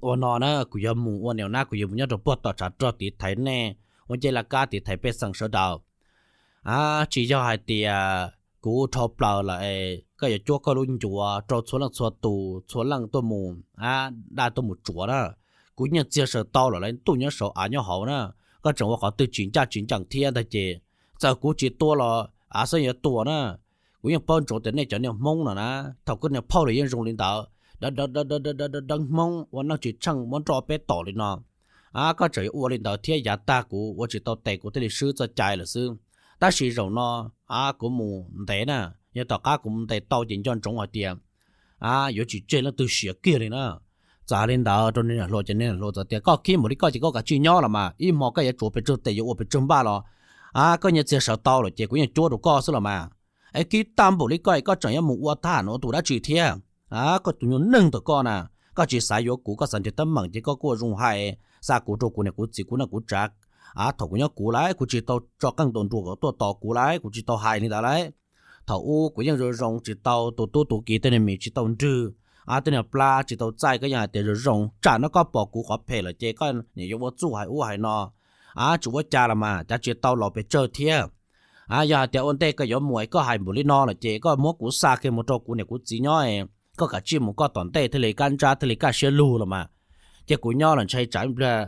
Ua no na, kuv yuav mus ua niam nab, kuv yuav mus nyob rau puag tom tshav rog tiv thaiv nej, ua ncej laj kab tiv thaiv pej xeem sawv daws. A, tsis yog hais tias kuv dhau plaws lawm es koj yuav cuab koj lub ncuav rau txhua leej txhua tus txhua leej tuaj mus, a, daj tuaj mus tsuav na. Kuv yeej txiag saws tau lawm, lawv tuaj nyob saud av nyob hauv na. Koj tseem ua qhov twg tsis ncaj tsis ncees thiab ntag ces txawm kuv tsis tua los av xwb yuav tua na. Kuv yeej paub ntsoov tias nej cov niag Hmoob no na, thaum koj niag phauj los yeej zoo li ntawd, deev Hmoob ua neej tsis tsheej muab nroj peb tom li no. A, koj tseem yuav ua li ntawd thiab, yav tag kuv ua tsis tau tes kuv thiaj li swb txoj cai lawm xwb. Tab sis zaum no, a, kuv mus ntev na, yog tom qab kuv mus ntes tau ces nco ntsoov hais tias, a, yuav tsis tseg leej twg siav kiag li na. Txawm li ntawd rau niag niam hluas ces niag niam hluas txawm tias, Koj khib mus li koj ces koj kav tsij nyob los mas, ib hmo koj yuav tsuav pes tsawg tes yuav ua pes tsawg npaj los, a, koj nyiaj txiag sawv tau lawm ces kuv yeej cuab rau koj xwb los mas. Es khib tag npaum li koj es koj tseem yuav mus ua thab ham ua tus dab tsi thiab? A, koj tus nyuag neeg ntawm koj na, koj tsis xav yuav kuv, koj xav nrhiav teeb meem ces koj kuj ua zoo hais xa kuv rau kuv niam kuv txiv kuv neej kuv tsav. A, thaum kuv nyob kuv lawm kuv tsis tau tso qeej ntaus nruas kom tuaj tos kuv lawm, kuv tsis tau hais li ntawd lawm. Thaum ub kuv yeej zoo zoo tsis tau tu tub tu kiv tej niag mis tsis tau nrwg, a, tej niag plab tsis tau txaij, koj yeej hais tias zoo zoo. Tsam no koj pom kuv qhov phem lawm ces koj niam yuav ua txuj hais ub hais no. A, tsis ua cas los mas, cav tsis tau los pes tsawg thiab. A, yog hais tias ua ntej koj yuav mus es koj hais npaum li no lawm ces koj muab kuv xa kiag mus rau kuv niam kuv txiv nyob, koj kav tsij mus koj tom ntej thiaj li kaj ntsab thiaj li kaj siab lug los mas. Ces kuv nyob los ntshai tsam ib pliag,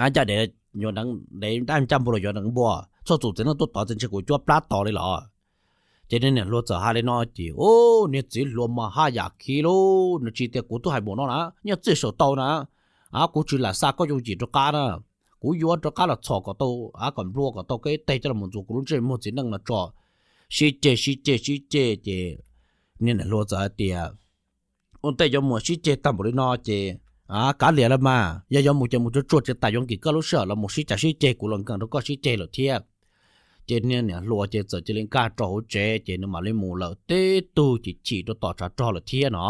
a, ncaj dev yuav deev, dev dab ncaj npua los yuav deev npua, txhua tus txiv neej tuaj tod tsis ntshe kuv cuab plab tod li los. Ces niag niam hluas txawm hais li no ces, u, niag txiv hluas mas haj yam khib lauj, nws tsis tias kuv twb hais npaum no na, nyiaj txiag sawv tau na, a, kuv tsis lam xa koj yooj yim rov qab na, kuv yuav rov qab los txhom kom tau, a, kom nplua kom tau koj ib teg coj los ntxuav kuv lub ntsej muag txiv neej no tso. Sib ceg sib ceg sib ceg ces niag niam hluas txawm hais tias, ua ntej yuav mus sib ceg tag npaum li no ces, a, kav liam los mas, yog yuav mus ces mus tsuag tsuag tsis tas yuav nkim koj lub sij hawm los mus sib cav sib ceg, kuv los nkees rau koj sib ceg lawm thiab. Ces niag niam hluas ces txawm cia li nkag rau hauv tsev ces nws mam li mus lawm, tib tug chim chim rau tom tshav rog lawm thiab no.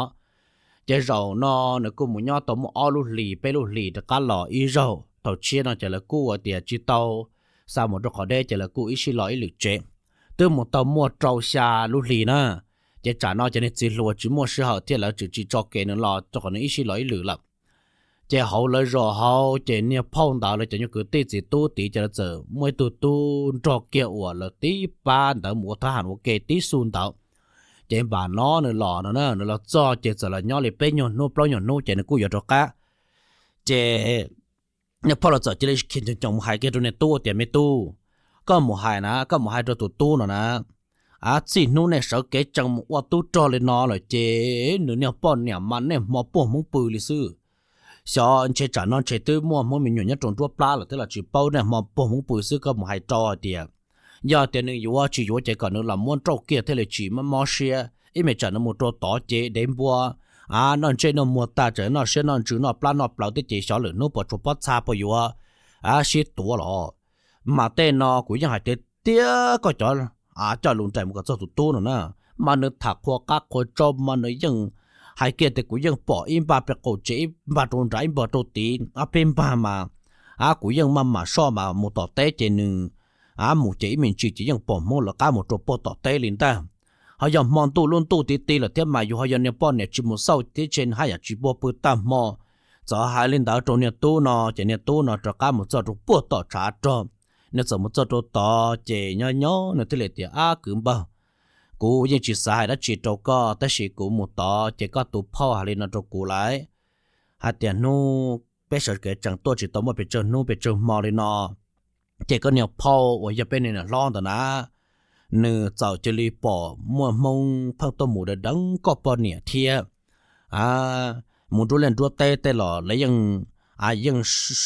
Ces zaum no nws kuj mus nyob tau muaj ob lub hlis peb lub hlis rov qab los ib zaug. Thaum tshiab no ces lawv kuj ua tias tsis tau xa mus rau qhov deb ces lawv kuj ib sij los ib lwm tsev. Twb mus tau muaj rau xya lub hlis na, ces tsam no ces niag txiv hluas tsis muaj sij hawm thiab lawv tseem tsis tso kev nws los rau qhov nws ib sij los ib lwm lawm. Ces hauv lawv zos hauv ces niag phauj ntawd lawv cov nyuag kwv tij txiv tub tid ces lawv txawm muaj ib tug tub nrog kiag uas lawv tib pab ntawd mus ua thab ham ua ke tib xu ntawd. Ces npam no nws los no na, nws los txog ces txawm los nyob li peb nyuag hnub plaub nyuag hnub ces nws kuj yuav rov qab. Ces niag phauj los txawm cia li khiav ncoos ncoos mus hais kiag rau niag tub tias, Me tub, koj mus hais na, koj mus hais rau tus tub no na, a, txij hnub nej sawv kev tsees mus ua tub rog li no lawm ces nws niag poj niam mas niaj hmo puag Hmoob pw li xwb. Xyov ntshe tsam no ntshe twb muaj Hmoob me nyuam nyob rau nruab plab lawm thiab los tsis paub, niaj hmo puag Hmoob pw xwb. Koj mus hais rau hais tias, yog tias nws yuav tsis yuav ces kom nws los muab nrauj kiag thiaj li tsis mob mob siab, ib me tsam nws mus rau tod ces dev npua, noj ntsej noj muag tag, tseem noj siab noj ntsws noj plab noj plawv thiab ces xyov lwm hnub puas tshuav pob txha puas yuav sib tuav los. Mas tej no kuv yeej hais tiag tiag, koj cov coj lus nraim mus kom txog tus tub no na, mas nws tham qhua qab qhua tsaub mas nws yeej hais kiag tias kuv yeej pom ib npag pem qaum tsev, ib npag rau nram, ib npag rau tid, ob peb npag mas kuv yeej maj mam soj mas mus tom teb ces nws mus ces ib me ntsis ces yeej pom Hmoob lawv qab mus rau puag tom teb li ntag. Ho yog hmo ntuj lub ntuj ti ti lawm thiab mas yus ho yog niag poj niam tsis mus xauj thiab ces haj yam tsis puag pw tag hmo. Txawm hais li ntawd rau niag tub no ces niag tub no rov qab mus txog rau puag tom tshav rog. Nws txawm mus txog rau tod ces nyob nyob nws thiaj li tias, Ab kwv npawg, kuv yeej tsis xav hais dab tsi rau koj tab sis kuv mus tod ces koj tus phauj hais li no rau kuv lawm, hais tias hnub peb sawv kev tseem tuaj tsis tau muaj pes tsawg hnub pes tsawg hmo li no, ces koj niag phauj uas yog peb niag niam hlob ntawd na, nws txawm cia li pom muaj Hmoob pheej tuaj mus deev deev koj poj niam thiab mus nruab liaj nruab teb tej los lawv yeej, yeej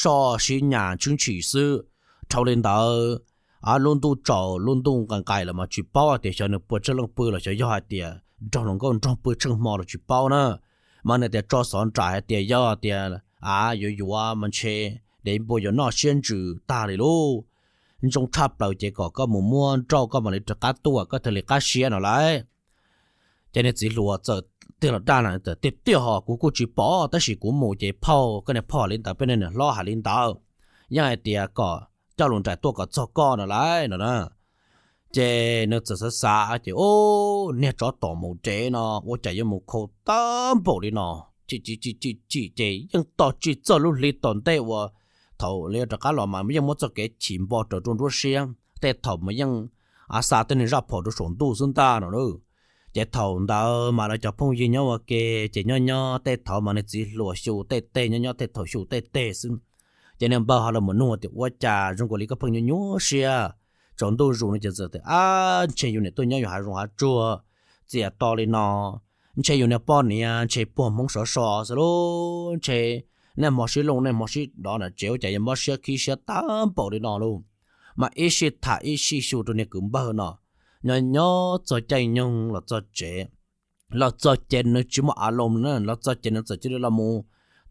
soj sib nyas tshwb tshim xwb. Dhau li ntawd, lub ntuj tsaus lub ntuj nqais nqais los mas tsis paub hais tias xyov nws puas tsheej leej pw los xyov yog hais tias nrog hluas nkauj nrog pw tsheej hmo los tsis paub na. Mas nws tias tso xov nraim hais tias yog tias av yuav yuav mas ntshe dev npua yuav noj siab ntsws tag li lauj. Ntsoov tshaj plaws ces kom koj mus muab nrauj koj mam li rov qab tuaj koj thiaj li qab siab no lauj. Ces niag txiv hluas txawm tig los dag na, tiag tiag ho kuv kuj tsis pom tab sis kuv mus ces phauj, koj niag phauj hais li ntawd, peb niag niam hlob hais li ntawd, yeej hais tias kom coj lus nraim tuaj kom txog koj no lauj no na. Ces nws txawm xav xav ces, Ub, niag tsov tom mus dev no ua cas yuav mus khau tag npaum li no? Chim chim chim chim chim ces yeej tos tsis txog lub hli tom ntej uas thaum li rov qab los mas yeej muab txoj kev chim npo raws rau nruab siab, tej thaum mas yeej xa tej niag zaj phom rau saum ntuj xwb ntag no lauj. Ces thaum ntawd mas lawv cov phooj ywg nyob ua ke ces nyob nyob tej thaum mas niag txiv hluas xyu tej teg, nyob nyob tej thaum xyu tej teg xwb. Ces niag npawg ho los mus nug tias, Ua cas zoo nkaus li koj pheej nyuaj nyuaj siab? Tsaus ntuj zus no ces txawm tias, Ab, ntshe yus niam tuaj nyob yus hav zoov hav tsuag txias to li no, ntshe yus niag poj niam ntshe puag Hmoob sov so xwb lauj, ntshe niaj hmo sib looj niaj hmo sib dov nram tsev ua cas yuav mob siab khib siab tag npaum li no lauj. Mas ib sij tham ib sij xyu rau niag kwv npawg no, nyob nyob txog caij nyoog los txog tsev, los txog ces nws tsis muaj a loo na, los txog ces nws txawm cia li los mus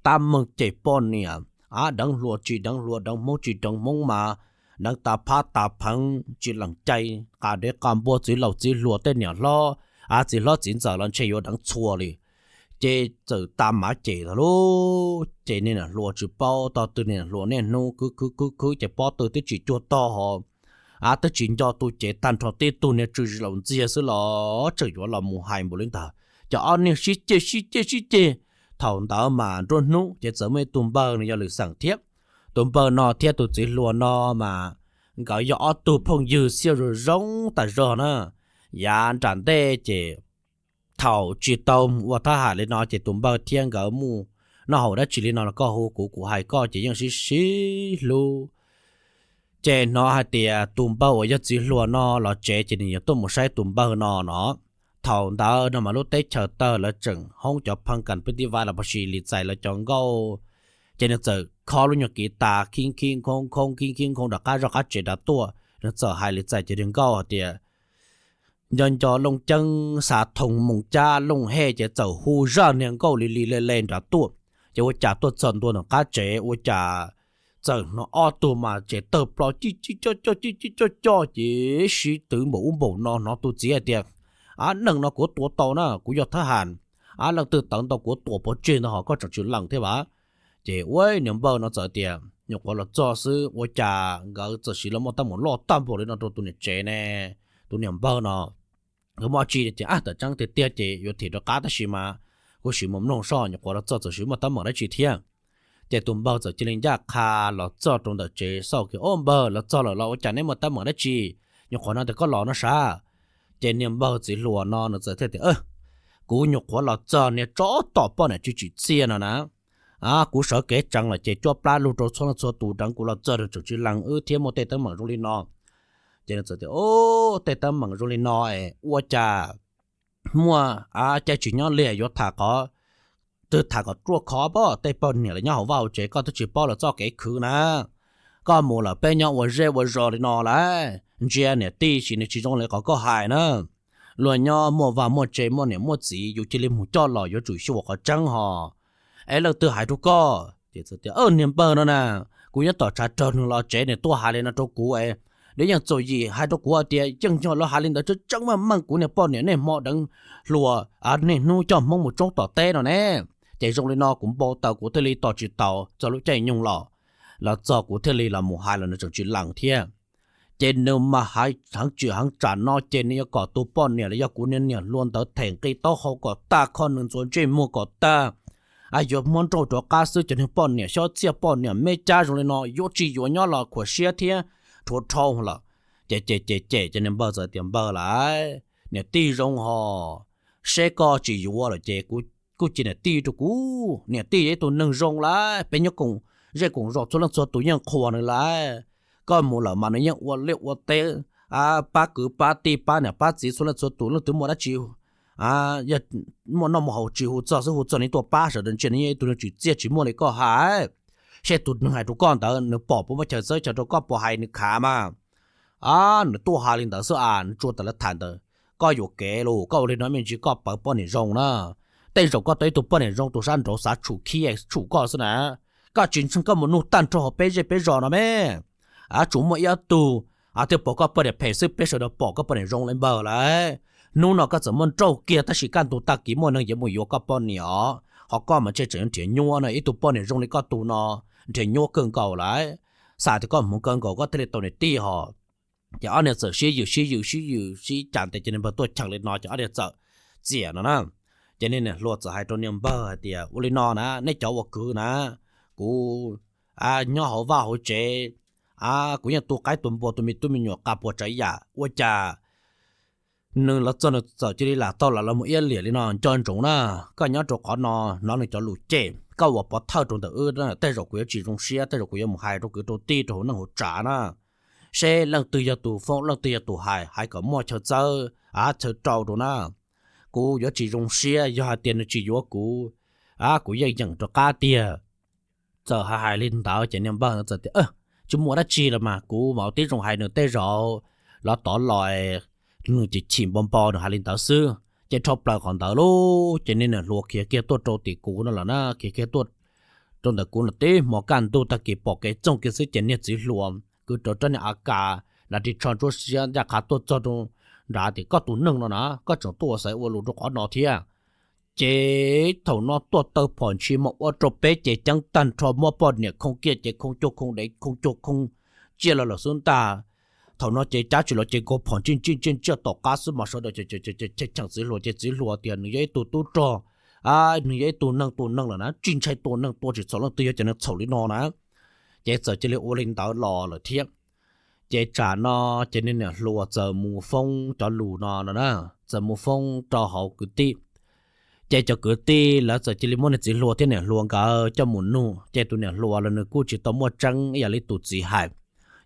tab meeg cem poj niam, av deev hluas tsis deev hluas, deev Hmoob tsis deev Hmoob mas deev tas phab tas pheev tsis lees cai, qa dev qa npua txiv laus txiv hluas tej niam hlob, av txiv hlob txiv ntxawm los ntshe yuav deev txhua li. Ces txawm tas mav cem tag lauj, ces niag niam hluas tsis paub tog twg, niag niam hluas niaj hnub khwv khwv khwv khwv ces pob tw twb tsis cuag tog ho, av twb tsis nco tu cev tag nrho, tib tug niag tsw zis laus ntxiag xwb los tseem yuav los mus hais npaum li ntawd. Ces ob niag sib ceg sib ceg sib ceg, thaum ntawd mas nruab hnub ces txawm muaj ib tug npawg nws yog lwm xeem thiab. Tus npawg no thiab tus txiv hluas no mas nkawd yog ob tug phooj ywg xiab zoo zoo tas zog na. Yav nram ntej ces thaum tsis tau ua thab ham li no ces tus npawg thiab nkawd muaj noj haus dab tsi li no los koj hu kuv, kuv hais koj ces yeej sib sib hlub. Ces hnov hais tias tus npawg uas yog txiv hluas no los tsev ces nws yuav tuaj mus saib tus npawg no no. Thaum ntawd no mas lub teb chaws tawg lawv tseem hoob cov pheej kas peb tib vab los pab si li txais lawv cov nkauj. Ces nws txawm khob lub nyuag kiv tas khib khib khoob khoob khib khib khoob rov qab zoj qab tsev nrad tuaj, nws txawm hais li txais cov niag nkauj hais tias, Nco nco looj ceeb xa thoom moos cab looj hej ces txawm hu zaj niag nkauj li li le le nrad tuaj. Ces ua cas tuaj txog ntua ntawm qab tsev ua cas txawm hnov ob tug mas tsev tawg plo cib cib coj coj cib cib coj coj ces sib twv npaum ub npaum no, hnov tus txiv hais tias, Ab, neeg no kuv tua tau na, kuv yog thab ham, ab, leej twg tawv ntau kuv tua pov tseg ntawd ho koj tseem tsis lees thiab vas? Ces ua niag npawg no txawm tias nyuam qhuav los txog xwb ua cas nkawd txawm sim los muaj teeb meem loj tag npaum li no rau tus niam tsev ne, tus niam npawg no. Nkawd muaj tsi tias, Ab, tam tseeb tiag tiag ces yuav thim rov qab tab sis mas kuv sim mus mloog soj, nyuam qhuav los txog txawm sim muaj teeb meem dab tsi thiab. Ces tus npawg txawm cia li ncaj qha los txog rau ntawm tsev xauj kiag, Ob npawg, los txog lawm los ua cas neb muaj teeb meem dab tsi? Nyuam qhuav no tias koj los no sav. Ces niag npawg txiv hluas no nws txawm thiaj tias, Kuv nyuam qhuav los txog niag tsov tom poj niam tsis tsim txiaj no na. Kuv sawv kev tseev lawm ces cuab plab lug rau txhua leej txhua tus deev kuv los txog nws tseem tsis lees wb thiab muaj tej teeb meem zoo li no. Ces nws txawm tias, Ob, tej teeb meem zoo li no es ua cas muaj caij tsis nyob liag yuav tham qhov twg tham kom ruaj khov pob, tej poj niam los nyob hauv vaj hauv tsev koj twb tsis paub lawv txoj kev khwv na. Koj mus lawm peb nyob ua zej ua zos li no lawm, ntsia niam tij sis nws tsis zoo li qhov koj hais na. luag nyob muaj vaj muaj tse muaj niam muaj txiv, yus cia li mus coj los yuav tsum xyuas qhov tseeb hos. Es leej twg hais rau koj? Ces txawm tias, Niag npawg no na, kuv nyob tom tshav rog nws los tsev nws tuaj hais li no rau kuv es nws yeej txom nyem hais rau kuv hais tias yeej yog lawv hais li ntawd tseeb tseeb meej meej, kuv niag poj niam nej hmo deev hluas, niaj hnub coj Hmoob mus tsoob tom teb no ne. Ces zoo li no kuv npau taws kuv thiaj li tos tsis taus txog lub caij nyoog los, los txog kuv thiaj li los mus hais los nws tseem tsis lees thiab. Ces nws mas hais heev tsis heev, tsam no ces nws yuav kom tus poj niam los yog kuv niag niam hluas ntawd them nqi taub hau kom tag, kho nws ntxuav ntsej muag kom tag, yuav muab nrauj rov qab xwb. Cov niag poj niam xyob txiaj, poj niam me cab zoo li no yuav tsis yuav nyob los khuam siab thiab rhuav dhau lawm. Ces ces ces ces cov niag npawg txawm tias, Npawg lauj, niam tij zoo hos, seb koj tsis yuav lawm ces kuv kuj cia niam tij rau kuv. Niam tij yog ib tug neeg zoo lauj, peb nyob koom zej koom zos txhua leej txhua tus yeej qhuas nws lauj. Koj mus lawm mas nws yeej ua liaj ua teb, pab kwv pab tij pab niam pab txiv txhua leej txhua tus, leej twg muaj dab tsi, yog muaj noj muaj haus tsis hu txog xwb, hu txog nws tuaj pab sawv daws ntsia nws yeej ib tug neeg tsim txiaj tsis muaj li koj hais. Seb tus neeg hais rau koj ntawd nws pom puas muaj chaw txawb chaw rau koj puas hais nws khav mas. Nws tuaj hais li ntawd xwb as, nws tsuas tas lawv tham ntawd. Koj yuam kev lauj, koj ua li no me ntsis koj pawv poj niam zoo na. Tej zaum koj tau ib tug poj niam zoo tus sab nraud xav tshum khib tshum koj xwb na. Koj tsis ntseeg koj mus nug tag nrho hauv peb zej peb zos no me, tsuas muaj ib ob tug thiaj pom koj poj niam phem xwb, peb sawv daws pom koj poj niam zoo li npawg lawm. Hnub no koj txawm muab nrauj kiag tab sis kaj ntug tag kis muaj neeg yuav mus yuav koj poj niam os, ho koj mas ntshe tseem yuav nrhiav nyuaj na. Ib tug poj niam zoo li koj tus no nrhiav nyuaj kawg nkaus lawm. Xav tias koj hmoov kawg nkaus koj thiaj li tau niam tij hos. Ces ob niag txawm sib yws sib yws sib yws sib cav ntes ces niag npawg tuaj cheem li no ces ob niag txawm txiam no na. Ces niag niam hluas txawm hais rau niag npawg hais tias, Ua li no na, nej cov ua kwv na, kuv nyob hauv vaj hauv tsev, kuv yeej tu qaib tu npua tu me tub me nyuam qas puas tsav yam, ua cas nws los txog nws txawm cia li lam tau lam los mus iab liam li no? Nco ntsoov na, koj nyob rau qhov no hnov nws cov lus cem, koj ua pov thawj rau ntawm wb, tej zaum kuv yuav tsis zoo siab, tej zaum kuv yuav mus hais rau kwv rau tij rau hauv neej hauv tsav na, seb leej twg yog tus foob leej twg yog tus hais, hais kom muaj chaw txawb chaw rau rau na. Kuv yuav tsis zoo siab yog hais tias nws tsis yuav kuv, kuv yeej yeem rov qab tiag. Txawm hais hais li ntawd ces niag npawg ntawd txawm tias, Tsis muaj dab tsi los mas, kuv mam ua tib zoo hais nws, tej zaum los tod los nws chim chim npau npau nws hais li ntawd xwb. Ces dhau plaws qhov ntawd lauj, ces niag niam hluas khiav kiag tuaj rau tim kuv no lawm na, khiav kiag tuaj rau ntawm kuv no tib hmo kaj ntug tag kis pom kev txoog kiag xwb ces niag txiv hluas kwv rawv rab niag a kas nrad ris tsho ntsuab siab ncaj qha tuaj txog rau nrad tias, Koj tus neeg no na, koj tseem tuaj ua xaiv ua lus rau qhov no thiab? Ces thaum no tuaj taw phom ntshis mas ua rau peb ces ceeb tag nrho, muab poj niam khoo kiaj ces khoo cuag khoo dev, khoo cuag khoo tsiaj los lawm xwb ntag. Thaum no ces cab tsis los ces nkaug phom ntsis ntsis ntsia tsiaj tom qab xwb mas sawv daws cheem txiv hluas ces txiv hluas tias nws yog ib tug tub rog, nws yog ib tug neeg tua neeg lawm na, tsis ntshai tua neeg tua tsis txhaum leej twg, yog cov neeg txhaum li no na. Ces txawm cia li ua li ntawd los lawm thiab. Ces tsam no ces niag niam hluas txawm mus foob cov lus no no na, txawm mus foob rau hauv kwv tij. Ces cov kwv tij lawv txawm cia li muab niag txiv hluas thiab niam hluas nkawd coj mus nug, ces tus niam hluas los nws kuj tsis tau muaj tseeb ib yam li tus txiv hais.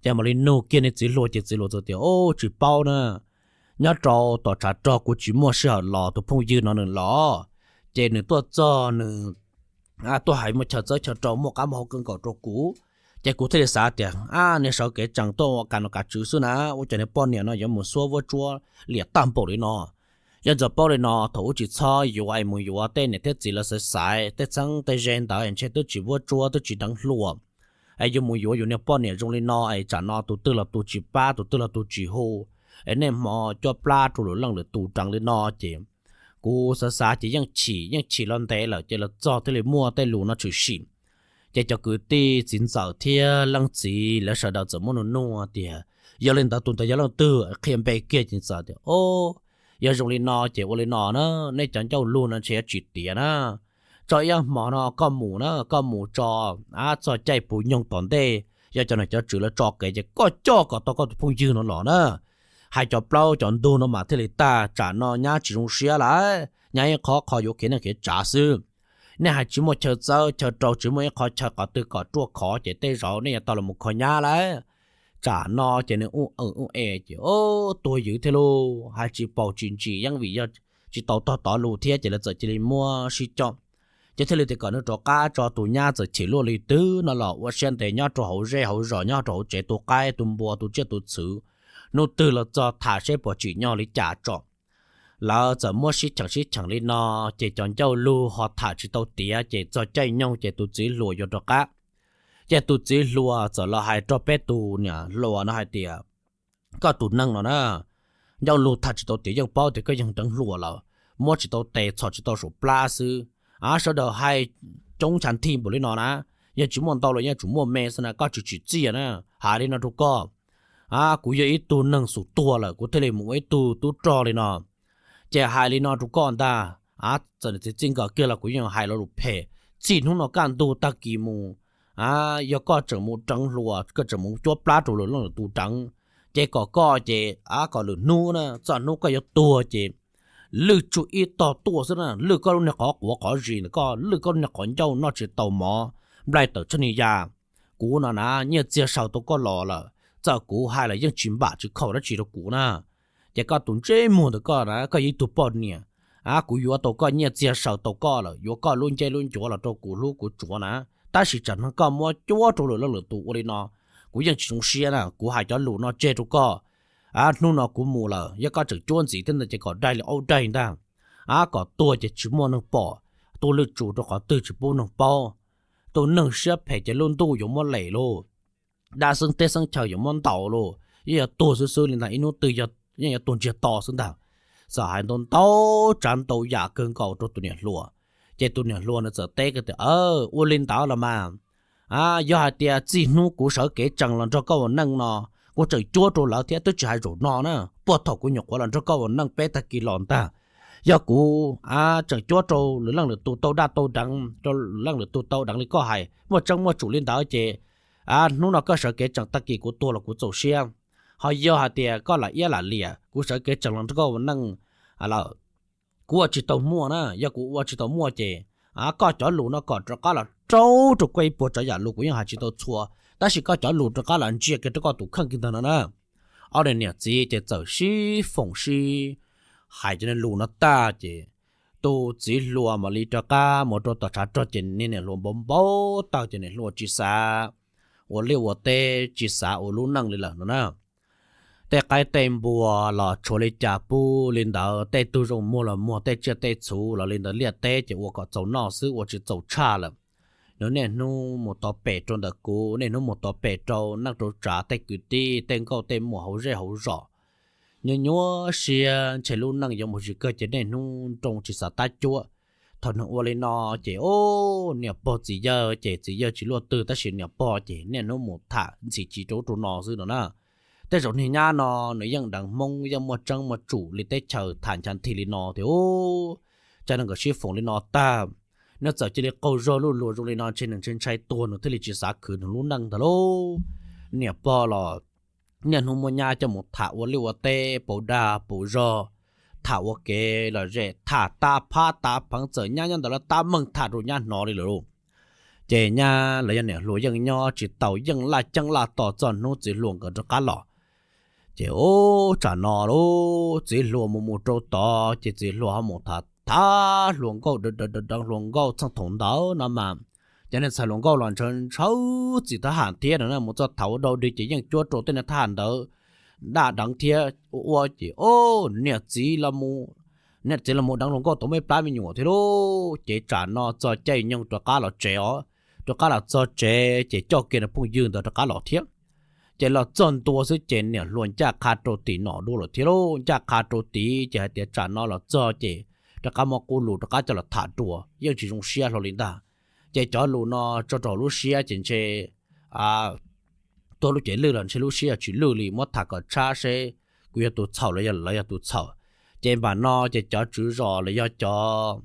Ces mam li nug kiag niag txiv hluas ces txiv hluas txawm tias, Ub, tsis paub na, nyob rau tom tshav rog kuv tsis muaj sij hawm los, tus phooj ywg no nws los, ces nws tuaj txog nws tuaj hais muaj chaw txawb chaw rau, muaj qab muaj hau kawg nkaus rau kuv. Ces kuv thiaj li xav tias, Ab, niag sawv kev tsees tuaj ua kas nom kav tswv xwb na, ua cas niag poj niam no yuav mus xuab vuab tsuab liam tag npaum li no. Yog ntxawm paub li no thaum ub tsis txhob yuav es mus yuav tej niam thiab txiv lawv xaiv xaiv tej txheeb tej ze ntawd es ntshe twb tsis vuab tsuab twb tsis deev hluas. Es yuav mus yuav yus niag poj niam zoo li no es tsam no tus twg los tus tsis pab, tus twg los tus tsis hu, es niaj hmo cuab plab rau lwm leej lwm tus deev li no ces kuv xav xav ces yeej chim, yeej chim los ntev lawm ces los txog thiaj li muaj tej lus no tshwm sim. Ces cov kwv tij txiv ntxawm thiab leej txiv lawv sawv daws txawm muab nug nug tias, Yog li ntawd tus ntawd yog leej twg? Qhia npe kiag ces txawm tias, Ob, yog zoo li no ces ua li no na, nej cov ncauj lug no ntshe yuav tsis tiav na. Tso ib hmo no koj mus na, koj mus tso, ab, txog caij puv nyoog tom ntej, yog cov nom cov tswv lawv tso kev ces koj coj kom tau koj tus phooj ywg no los na. Hais cov plaub cov ntug no mas thiaj li tag, tsam no nyab tsis zoo siab lawm, nyab ib qho qho yuav khiav neej khiav tsav xwb. Nej hais tsis muaj chaw txawb chaw rau, tsis muaj ib qho chaw qhov twg kom ruaj khov ces tej zaum nej yuav tau los mus kho nyab lawm. Tsam no ces nws ub e ub e ces, Ob, tuag ywv thiab lauj, hais tsis paus tsis ntsis yeej vim yog tsis tau tog tov lus thiab ces lawv txawm cia li muab sib coj. Ces thiaj li tias kom nws rov qab tso, tus nyab txawm chim luaj li twg no los ua siab ntev nyob rau hauv zej hauv zos, nyob rau hauv tsev tu qaib tu npua tu tsiaj tu txhu, hnub twg los txog tham seb puas tsim nyog li cas tso. Lawv txawm muab sib cheem sib cheem li no, ces cov ncauj lug ho tham tsis tau tiav, ces txog caij nyoog ces tus txiv hluas yuav rov qab. Ces tus txiv hluas txawm los hais rau peb tus niam hluas no hais tias, koj tus neeg no na, ncauj lug tham tsis tau tiav yeej paub tias koj yog deev hluas lawm, muab tsis tau tes txhos tsis tau saum plab xwb. Av, sawv daws hais coob ncha nthi npaum li no na, yog tsis muaj ntau los yeej tsum muaj me xwb na, koj tsis tsim txiaj na. Hais li no rau koj, av, kuv yog ib tug neeg xum tuag lawm kuv thiaj li mus ua ib tug tub rog li no. Ces hais li no rau koj ntag, av, txawm txiv txij nkawm kiag los kuv yeej hais lo lus phem. Txij hnub no kaj ntug tag kis mus, av, yog koj tseem mus deev hluas, koj tseem mus cuab plab rau lwm leej lwm tus deev, ces kom koj ces, av, kom lwm hnub na, txog hnub koj yuav tuag ces lwj tsuj ib tog tuaj xwb na, lwj koj lub niag qhov quav qhov zis ntawm koj, lwj koj lub niag qhov ncauj noj tsis tau mov, nplaig tawm txoj niag ya. Kuv no na nyiaj txiag sawv tau koj los lawm, txawm kuv hais los yeej tsis npam tsis khaum dab tsi rau kuv na. Ces koj tus ntsej muag ntawm koj na, koj yog ib tug poj niam, av, kuv yuav tau koj nyiaj txiag sawv tau koj lawm, yuav koj lub ncej lub ncuav los rau kuv hlub kuv tsuav na, tab sis tsam no koj muab cuab rau lwm leej lwm tus ua li no, kuv yeej tsis zoo siab na. Kuv hais cov lus no tseg rau koj, av, hnub no kuv mus lawm, yog koj tseem cuab ntxiv thiab ntag ces kom daig li aub daig ntag, av, kom tuag ces tsis muaj neeg pom, tuaj lwj tsuj rau qhov twg tsis pub neeg paub. Tus neeg siab phem ces lub ntuj yuav muab lem lauj, dab xeeb teb xeeb chaw yuav muab ntaus lauj, yeej yuav tuag xwb xwb li ntag, ib hnub twg yeej yuav tuag ntsiag to xwb ntag. Txawm hais ntau ntau tsav ntau yam kawg nkaus rau tus niam hluas, ces tus niam hluas nws txawm teb kiag tias, ua li ntawd los mas, yog hais tias txij hnub kuv sawv kev tsees los nrog koj ua neej no, kuv tseem cuab rau lawv thiab, twb tsis hais zaum no na, puag thaum kuv nyuam qhuav los nrog koj ua neej peb tag kis los ntag, yog kuv tseem cuab rau lwm leej lwm tus tau daj tau deev, rau lwm leej lwm tus tau deev li koj hais muaj tseeb muaj tsum li ntawd ces, hnub no koj sawv kev tsees tag kis kuv tuag los kuv txaus siab. Ho yog hais tias koj lam iab lam liam kuv sawv kev tsees los nrog koj ua neej lawm, kuv ua tsis tau muaj na, yog kuv ua tsis tau muaj ces, koj cov lus no kom rov qab los rau rau koj ib puas tsav yam lus kuv yeej hais tsis tau txhua, tab sis koj cov lus rov qab los ntsia kiag rau koj tus kheej kiag ntag no na. Ob niag niam txiv ces txawm sib foom sib hais cov niag lus no tag ces tus txiv hluas mam li rov qab mus rau tom tshav rog ces niag niam hluas npau npau taws ces niam hluas tsis xav ua liaj ua teb tsis xav ua lub neej li lawm no na. Tej qaib tej npua los tshuav li cas pub li ntawd, tej tug zoo muag los muag, tej tsiaj tej txhu los li ntawd, liaj teb ces ua kom txaus noj xwb ua tsis txaus tshaj lawm. Nws niaj hnub mus tau pem rau ntawm kuv, niaj hnub mus tau pem rau neej rau tsav tej kwv tij tej nkauj tej muam hauv zej hauv zos. Nyuaj nyuaj siab ntshe lub neej yuav mus tsis kawg ces niaj hnub nroo tsis xav tab cuab. Thaum nws ua li no ces, o, niam pog txiv yawg ces txiv yawg tsis luaj twg tab sis niam pog ces niaj hnub mus tham ntxhi ci rau ub rau no xwb no na. Tej zaum niag nyab no nws yeej deev Hmoob yeej muaj tseeb muaj tsum li teb chaws tham ncha nthi li no tiag. Cas nws nkawd sib foom li no tag, nws txawm cia li qaug zog luj luas zoo li no ntshe nws ntshai ntshai tuag nws thiaj li tsis xav khwv nws lub neej ntag lauj. Niam pog los niaj hnub muab nyab coj mus tham ua liaj ua teb pauv dag pauv zog, tham ua kev lom zem, tham tav phab tav pheev, txawm nyab nyob ntawd los tab meeg tham rau nyab hnov li lawm lauj. Ces nyab los yog niam hluas yeej nyob tsis tau, yeej laj ceeb laj tos txog hnub txiv hluas nkawd rov qab los. Ces ub tsam no lauj, txiv hluas mus mus rau tod ces txiv hluas ho mus tham tham hluas nkauj, deev hluas nkauj txheej thaum ntawd no mas, cov niag ntxhais hluas nkauj los ntshaw ntshaw txim thab ham thiab no na, mus txog thaum ua dau dig ces yeej cuab rau tej niag thab ham ntawd daj deev thiab ua ua ces, o, niam txiv los, niam txiv los mus deev hluas nkauj tau muaj ib plab me nyuam thiab lauj. Ces tsam no txog caij nyoog rov qab los tsev os, rov qab los txog tsev ces coj kiag niag phooj ywg ntawd rov qab los thiab. Ces los txog ntua xwb ces niam hluas ncaj qha rau tim nom dua lawm thiab lauj, ncaj qha rau tid ces hais tias tsam no los txog ces rov qab muab qub lus rov qab coj los tham dua, yeej tsis zoo siab hlo li ntag. Ces cov lus no tso rau lub siab ces ntshe tuag lub cev lwj los ntshe lub siab yog tsis lwj li, muab tham kom tshab seb kuv yog tus txhaum los yog lawv yog tus txhaum. Ces npam no ces cov tswv zos los yog cov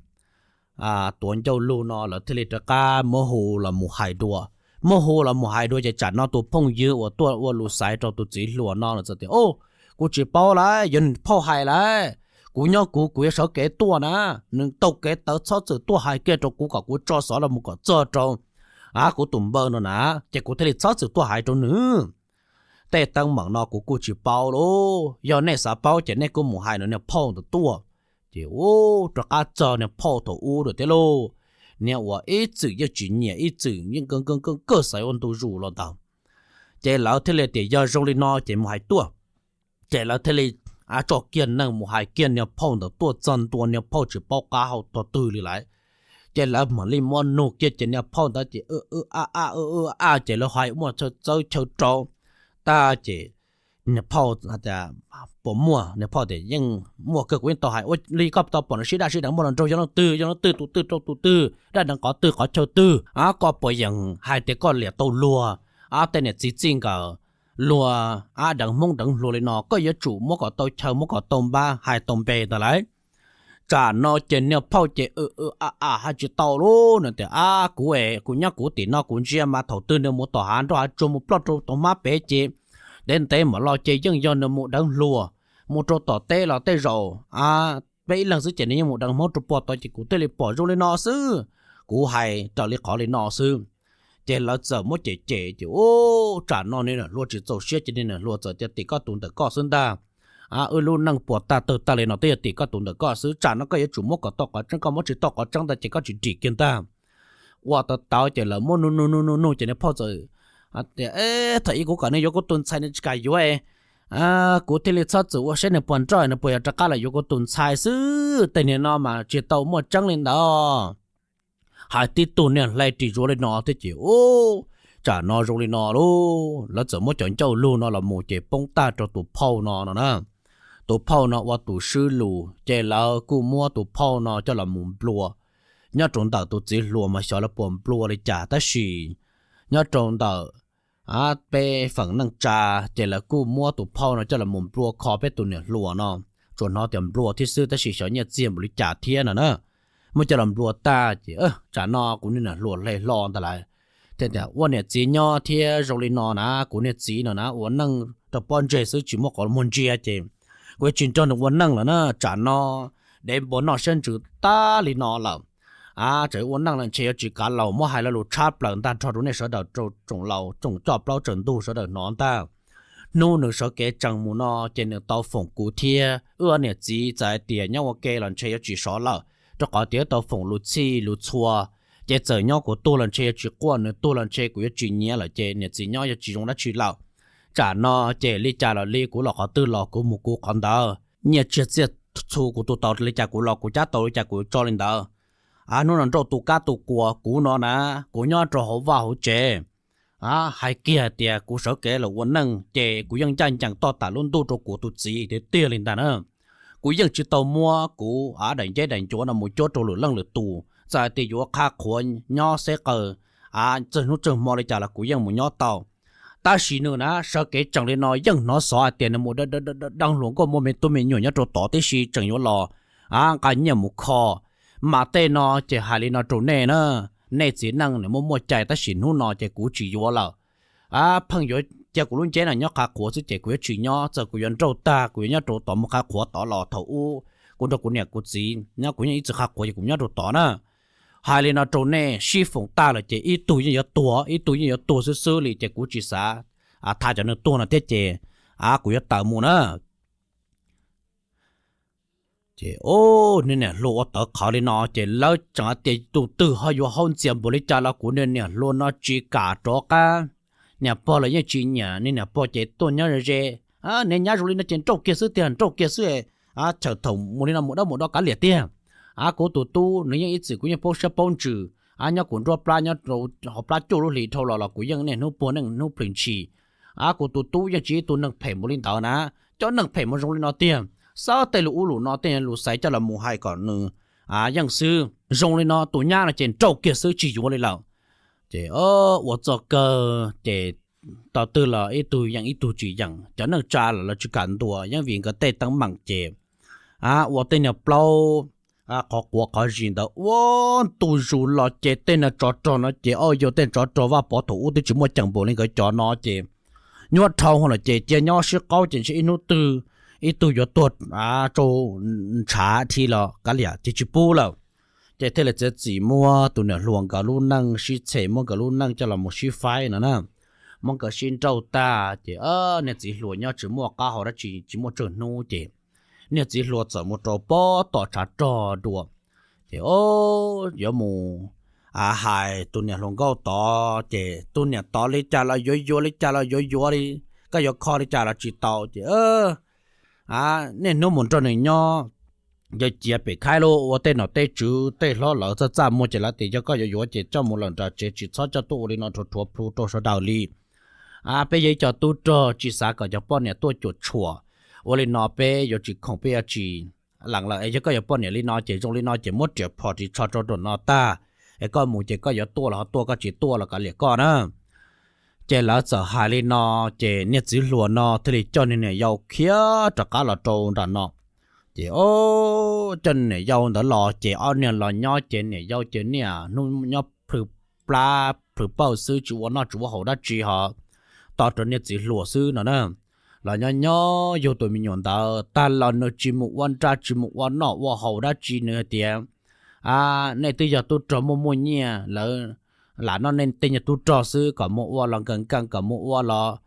tuav ncauj lug no lawv thiaj li rov qab muab hu los mus hais dua. Muab hu los mus hais dua ces tsam no tus phooj ywg uas tuaj ua lus xaiv rau tus txiv hluas no lawm txawm tias, o, kuv tsis paub lauj, yog nws phauj hais lauj, kuv nyob kuv kuv yuav sawv kev tuaj na, nws taug kev tawv txhob txwm tuaj hais kiag rau kuv kom kuv tso xov los mus kom txog rau kuv tus npawg no na, ces kuv thiaj li txhob txwm tuaj hais rau nws. Tej teeb meem no kuv kuj tsis paub lauj, yog nej xav paub ces nej kuj mus hais nws niag phauj ntawd tuaj. Ces ub rov qab txog niag phauj thaum ub lawm thiab lauj. Niag uas ib txwm yeej tsis nyiam ib txwm yeej kawg kawg xaiv ua ntu zus los ntawd. Ces lawv thiaj li tias yog zoo li no ces mus hais tuaj. Ces lawv thiaj li a, tso kiag neeg mus hais kiag niag phauj ntawd tuaj txog ntua niag phauj tsis paub qab hau tog twg li lawm. Ces lawv mam li muab nug kiag ces niag phauj ntawd ces a a a a ces lawv hais muaj chaw txawb chaw rau tag ces niag phauj tias, puas muaj? Niag phauj tias yeej muaj kawg, kuv yeej tau hais. Ua li koj tau pom nws sib daj sib deev muaj hluas nraug yog leej twg, yog leej twg tus twg rau tus twg, daj deev qhov twg qhov chaw twg? A, koj puas yeem hais tias koj liam tau luag, a, tej niam txiv txij nkawm, luag, a, deev hmoob deev hluas li no, koj yuav tsum muab kom tau chaw, muab kom tau npab, hais tau npe ntag lauj. Tsam no ces niag phauj ces a a a hais tsis tau lub no tias, a, kuv es kuv nyob kuv tim no kuv ntsia mas thaum twg nws mus tom hav nroj hav tsuag mus ploj rau tom hmab pem ces ntev ntev mam los ces yeej yog nws mus deev hluas, mus rau tom teb los tej zaum, a, peb ib leeg xwb ces nws yeej mus deev hmoob rau puag tod ces kuv thiaj li pom zoo li no xwb. Kuv hais raws li qhov li no xwb. Ces lawv txawm muab cem cem ces ub, tsam no niag niam hluas tsis txaus siab ces niag niam hluas txawm tias tim koj tus ntawm koj xwb ntag. A, wb lub neej puas tag tawg tag li no twb yog tim koj tus ntawm koj xwb, tsam no koj yuav tsum muab kom tau qhov tseeb, koj muab tsis tau qhov tseeb ntag ces koj tsis dim kiag ntag. Ua tawv tawv ces lawv muab nug nug nug nug nug ces niag phauj txawm tias, e, thaum ub kuv kom nws yuav kuv tus ntxhais nws tsis kam yuav, kuv thiaj li txhob txwm ua saib nws puas nrauj nws puas yog rov qab los yuav kuv tus ntxhais xwb, tej niag no mas tsis tau muaj tseeb li ntawd. Hais tib tug niag hle ris zuav li no thiab ces ub, tsam no zoo li no lauj, lawv txawm muab cov ncauj lug no los mus ces poob tag rau tus phauj no no na. Tus phauj no ua tus swb lus ces lawv kuj muab tus phauj no coj los mus nplua. Nyob rau ntawm tus txiv hluas mas xyov lawv puas nplua li cas tab sis nyob rau ntawm peb feem neej tsa ces lawv kuj muab tus phauj no coj los mus nplua kho peb tus niam hluas no. Tsuas hnov tias nplua thiab xwb tab sis xyov nyiaj txiag npaum li cas thiab no na. Muab coj los nplua tag ces tsam no kuv niag niam hluas hle hlo ntag lauj, thiaj tias ua niam txiv nyob thiab zoo li no na, kuv niag txiv no na ua neej rau pob ntseg xwb tsis muaj qhov muag ntsia ces kuv yuav tsis nrog nws ua neej lawm na. Tsam no dev npua noj siab ntsws tag li no lawm, a, tseem ua neej los ntshe yuav tsis kav laus, muab hais lo lus tshab plaws ntag nrog rau nej sawv daws rau tsoom laus tsoom coj plaub tsaws ntug sawv daws hnov ntag. Hnub nws sawv kev tsees mus no ces nws tau foom kuv thiab wb niam txiv txawm hais tias nyob ua ke los ntshe yuav tsis sov lawm, rau qhov tias wb tau foom lus txhij lus txhua, ces txawm nyob kuv tuag los ntshe yuav tsis quaj, nws tuag los ntshe kuv yuav tsis nyiav lawm ces niam txiv nyob yuav tsis zoo dab tsi lawm. Tsam no ces li cas los li, kuv los qhov twg los kuv mus kuv qhov ntawd, nyiaj txiag txiaj txhu kuv tu tau li cas kuv los kuv cab tau li cas kuv yuav tso li ntawd. A, hnub no nrauj tu kab tu kuas kuv no na, kuv nyob rau hauv vaj hauv tsev. A, hais kiag hais tias kuv sawv kev los ua neej ces kuv yeej ncaj ncees toj tas lub ntuj rau kuv tus txiv tiag tiag li ntag na. Kuv yeej tsis tau muab kuv a daim nceb daim ncuav no mus cuab rau lwm leej lwm tus, txawm hais tias yuav qhav qhuav nyob xeb qaws, a, txog hnub txog hmo li cas los kuv yeej mus nyob tau. Tab sis nws na sawv kev tsees li no yeej hnov xov hais tias nws mus deev hluas nkauj muaj me tub me nyuam nyob rau tod tib si tseem yuav los, a, nqa nyiaj mus kho. Mas tej no ces hais li no rau nej na, nej txiv neej nws muaj muaj cai tab sis hnub no ces kuv tsis yuav lawm. A, pheej yuav cia kuv lub nceb no nyob qhav qhuav xwb ces kuv yuav tsis nyob, txawm kuv yuav nrauj tag kuv yuav nyob rau tod mus qhav qhuav tod los thaum ub kuv nrog kuv niam kuv txiv nyob, kuv yeej ib txwm qhav qhuav ces kuv nyob rau tod na. Hais li no rau nej, sib foom tag lawm ces ib tug yeej yuav tuag, ib tug yeej yuav tuag xwb xwb li ces kuv tsis xav tha cov neeg tuag no thiab ces, a, kuv yuav tawm mus na. Ces niag niam hluas ua tawv qhawv li no ces lawv tseem hais tias tus twg ho yuav haub ntxias npaum li cas los kuv niag niam hluas no tsis kam rov qab. Niam pog los yeej tsis nyiam, niag niam pog ces tuaj nyob ze ze, niag nyab zoo li no ces nrauj kiag xwb tiag, nrauj kiag xwb, chawm thaum mus li no mus dab mus do kav liam tiag. A, kuv tus tub nws yeej ib txwm kuv yeej paub siab paub ntsws, a, nyob kuv nruab plab nyob rau hauv plab cuaj lub hlis dhau los los kuv yeej niaj hnub puag niaj hnub plhws ntshis. A, kuv tus tub yeej tsis ib tug neeg phem mus li ntawd na, cov neeg phem mus zoo li no tiag, xav tej lus ub lus no tej lus xaiv coj los mus hais kom nws, a, yeej xwb. Zoo li no tus nyab no ces nrauj kiag xwb tsis yuav li lawm. Ces ua txoj kawg ces tau twg los ib tug yeem ib tug tsis yeem, cov neej tsa los lawv tsis kam ntuas yeej vim nkawd tej teeb meem ces, a, ua tej niag plaub qhov quav qhov zis ntawd ua ntu zus los ces tej niag tsov rog no ces, o, yog tej tsov rog Vaj Pov thaum ub twb tsis muaj ceem npaum li nkawd cov no ces nyuaj dhau lawm ces cia nyob sib qaub ces ntshe ib hnub twg ib tug yuav tuag, a, tsau ntshav dhi los kav liam ces tsis pub lawm. Ces thiaj li txiav txim muab tus niam hluas nkawd lub neej sib txhem, muab nkawd lub neej coj los mus sib faib no na. Muab nkawd sib nrauj tag ces niag txiv hluas nyob tsis muaj qab hau dab tsi, tsis muaj tsawg hnub ces niag txiv hluas txawm mus rau pob tom tshav rog dua. Ces, o, yuav mus, a, hais tus niam hluas nkauj tod ces tus niam tod li cas los yuav yuav, li cas los yuav yuav li, koj yuav kho li cas los tsis tau ces niaj hnub mus nrog nws nyob, yog cia pem khaib lub ua tej nom tej tswv tej hlob lawv txaj txaj muag ces lawv tias yog koj yuav yuav ces coj mus lawm nram tsev, tsis txhob coj tuaj ua li no rhuav rhuav plhu rau sawv daws li. Peb yog ib co tub rog tsis xav kom cov poj niam tuaj cuam tshuam, ua li no peb yuav tsis khoom peb yuav tsis lees lawm. Yog koj yuav poj niam li no ces zoo li no ces muab riam phom ris tsho rau nram no tag, es koj mus ces koj yuav tuaj los ho tuaj, koj tsis tuaj los kav liam koj na. Ces lawv txawm hais li no, ces niag txiv hluas no thiaj li coj niag niam yau khiav rov qab los rau nram no. Ces o, coj niam yau ntawd los ces ob niag los nyob ces niam yau ces niaj hnub nyob plhws plab plhws pawj xwb, tsis ua noj tsis ua haus dab tsi ho tos rau niag txiv hluas xwb no na. Los nyob nyob yug tus me nyuam ntawd tag los nws tsis mus ua nra tsis mus ua noj ua haus dab tsi, nws hais tias nej twb yog tub rog muaj muaj nyiaj, lawv lam noj nej tej nyuag tub rog xwb, kom mus ua los nkees nkees, kom mus ua los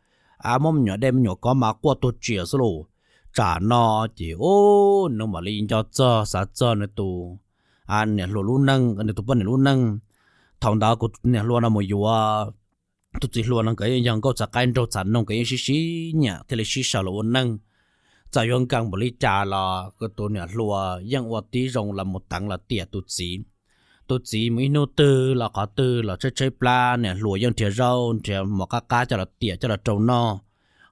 muab me nyuam dej me nyuam kov mas quaj tuag tsias xwb lauj. Tsam no ces ub, nws mam li nco txog xav txog nws tus niam hluas lub neej, nws tus poj niam lub neej. Thaum ntawd kuv niam hluas no mus yuav tus txiv hluas no nkawd yeej yog nkauj txav qaib nraug txav noog, nkawd yeej sib sib nyiam thiaj li sib sau los ua neej. Txawm yuav nkees npaum li cas los kuv tus niam hluas yeej ua tib zoo los mus teev los tiam tus txiv. Tus txiv mus ib hnub twg los qhov twg los tshaib tshaib plab, niam hluas yeej nrhiav zaub nrhiav mov qab qab coj los tiam coj los rau noj.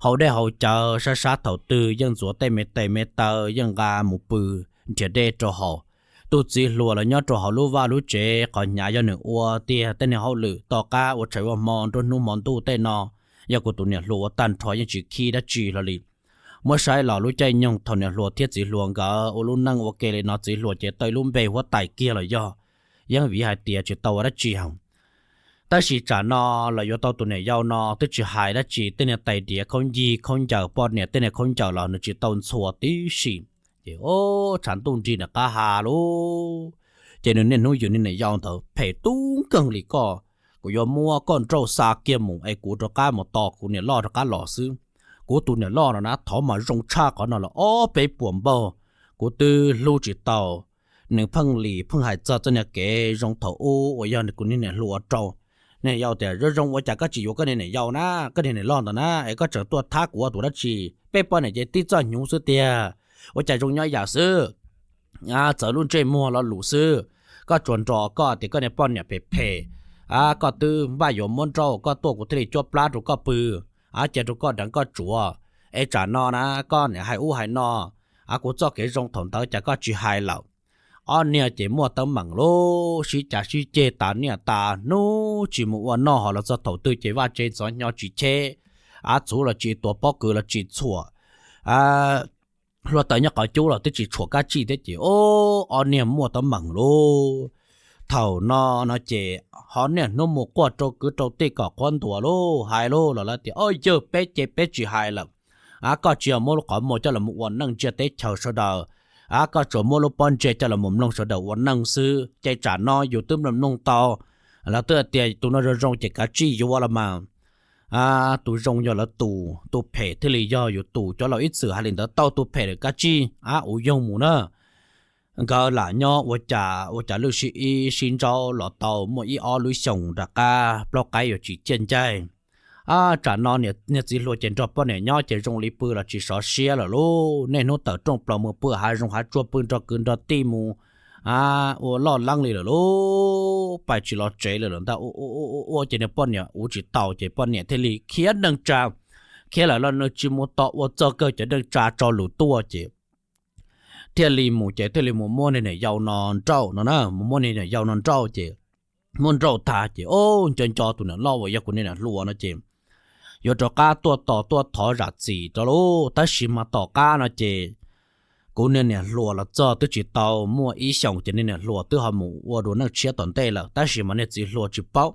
Haus dej haus cawv sab sab thaum twg yeej ntxuav tej me tes me taw yeej nqa mus pw nrhiav dej rau haus. Tus txiv hluas los nyob rau hauv lub vaj lub tsev qhov hnyav yog nws ua tiag, tej niag hauj lwm tom qab ua tshais ua hmo nruab hnub hmo ntuj tej no yog kuv tus niam hluas ua tag nrho, yeej tsis khib dab tsi hlo li. Muab saib los lub caij nyoog thaum niam hluas thiab txiv hluas nkawd ua lub neej ua ke li no, txiv hluas ces tau ib lub npe huab tais kiag los yog, yeej vim hais tias tsis tau ua dab tsi heev. Tab sis tsam no los yuav tau tus niam yau no twb tsis hais dab tsi, tej niag tais diav khaub ncig khaub ncaws, poj niam tej niag khaub ncaws los nws tsis tau ntxhua tib si. Ces o, tshav ntuj nrig nram qab ha lauj, ces nws niaj hnub yws niag niam yau ntawd phem tub nkeeg li koj. Kuv yuav muab koj nrauj xa kiag mus es kuv rov qab mus tos kuv niam loj rov qab los xwb. Kuv tus niam loj no na thov mas zoo tshaj qhov no los ob peb puas npaug, kuv twb hlub tsis tau. Nws pheej li pheej hais txog txoj niag kev zoo thaum ub uas yog kuv niag niam hluas ua rau. Niam yau tias zoo zoo ua cas koj tsis yuav koj niag niam yau na, koj niag niam loj ntawd na, es koj tseem tuaj thab kuv ua tus dab tsi? Peb poj niam ces tib txoj hnyuv xwb tiag, ua cas zoo nyob yam xwb. Txawv lub ntsej muag lo lus xwb. Koj tsuas nrog koj tias koj niag poj niam phem phem, koj twb npaj yuav muab nrauj koj tuaj kuv thiaj li cuab plab rau koj pw, cia rau koj deev koj tsuav. Es tsam no na koj niam hais ub hais no, kuv txoj kev zoo thaum ntawd cas koj tsis hais lawm? Ob niag ces muaj teeb meem lauj, sib cav sib ceg tas niaj tas hnub, tsis mus ua noj ho los txog thaum twg ces vaj tse ntxov hnyo tsis cheb, av txhuv los tsis tuav pob kws los tsis txhuam, hluav taws nyob qhov cub los twb tsis tshuam kab tsij thiab ces o, ob niag muaj teeb meem lauj. Thaum no no ces ho niaj hnub mus quaj rau kwv rau tij kom qhuab ntuas lauj, hais lauj los lawv tias o yawg peb ces peb tsis hais lawm. Av koj tsis yog muab lub qhov muag coj los mus ua neej ntsia teb chaws sawv daws, av koj tsuas muab lub pob ntseg coj los mus mloog sawv daws ua neej xwb. Ces tsam no yus twb mloog mloog tau, lawv twb tias tus no zoo zoo ces kav tsij yuav los mas. Tus zoo yog lawv tus, tus phem thiaj li yog yus tus. Cov laus ib txwm hais li ntawd, tau tus phem lawm kav tsij av uv yoog mus na. Nkawd lam nyob ua cas ua cas lwj sib ib sib ntsaub los tau muaj ib ob lub xyoos nram qab plaub qaib yuav tsis ciaj ncaig. Tsam no niag txiv hluas ces nrog poj niam nyob ces zoo li pw los tsis sov siab lawm lauj, niaj hnub tawm rooj plaws mus pw hav zoov hav tsuag, pw nrog kwv nrog tij mus ua loj leeb li lawm lauj, pais tsis los tsev li lawm ntag. Ua ua ces niag poj niam uv tsis tau ces poj niam thiaj li khiav neej tsa, khiav lawm los nws tsis mus tos ua txog kawg cov neej tsa tso lus tuaj ces thiaj li mus ces thiaj li mus muab niag niam yau no nrauj no na, mus muab niag niam yau no nrauj ces muab nrauj tag ces o, nco nco tus niam loj uas yog kuv niag niam hluas no ces yuav rov qab tuaj tos tuaj thov zam txim rau lauj. Tab sis mas tom qab no ces kuv niag niam hluas los txog twb tsis tau muaj ib xyoos ces niag niam hluas twb ho mus ua dua neej tshiab tom ntej lawm, tab sis mas niag txiv hluas tsis paub.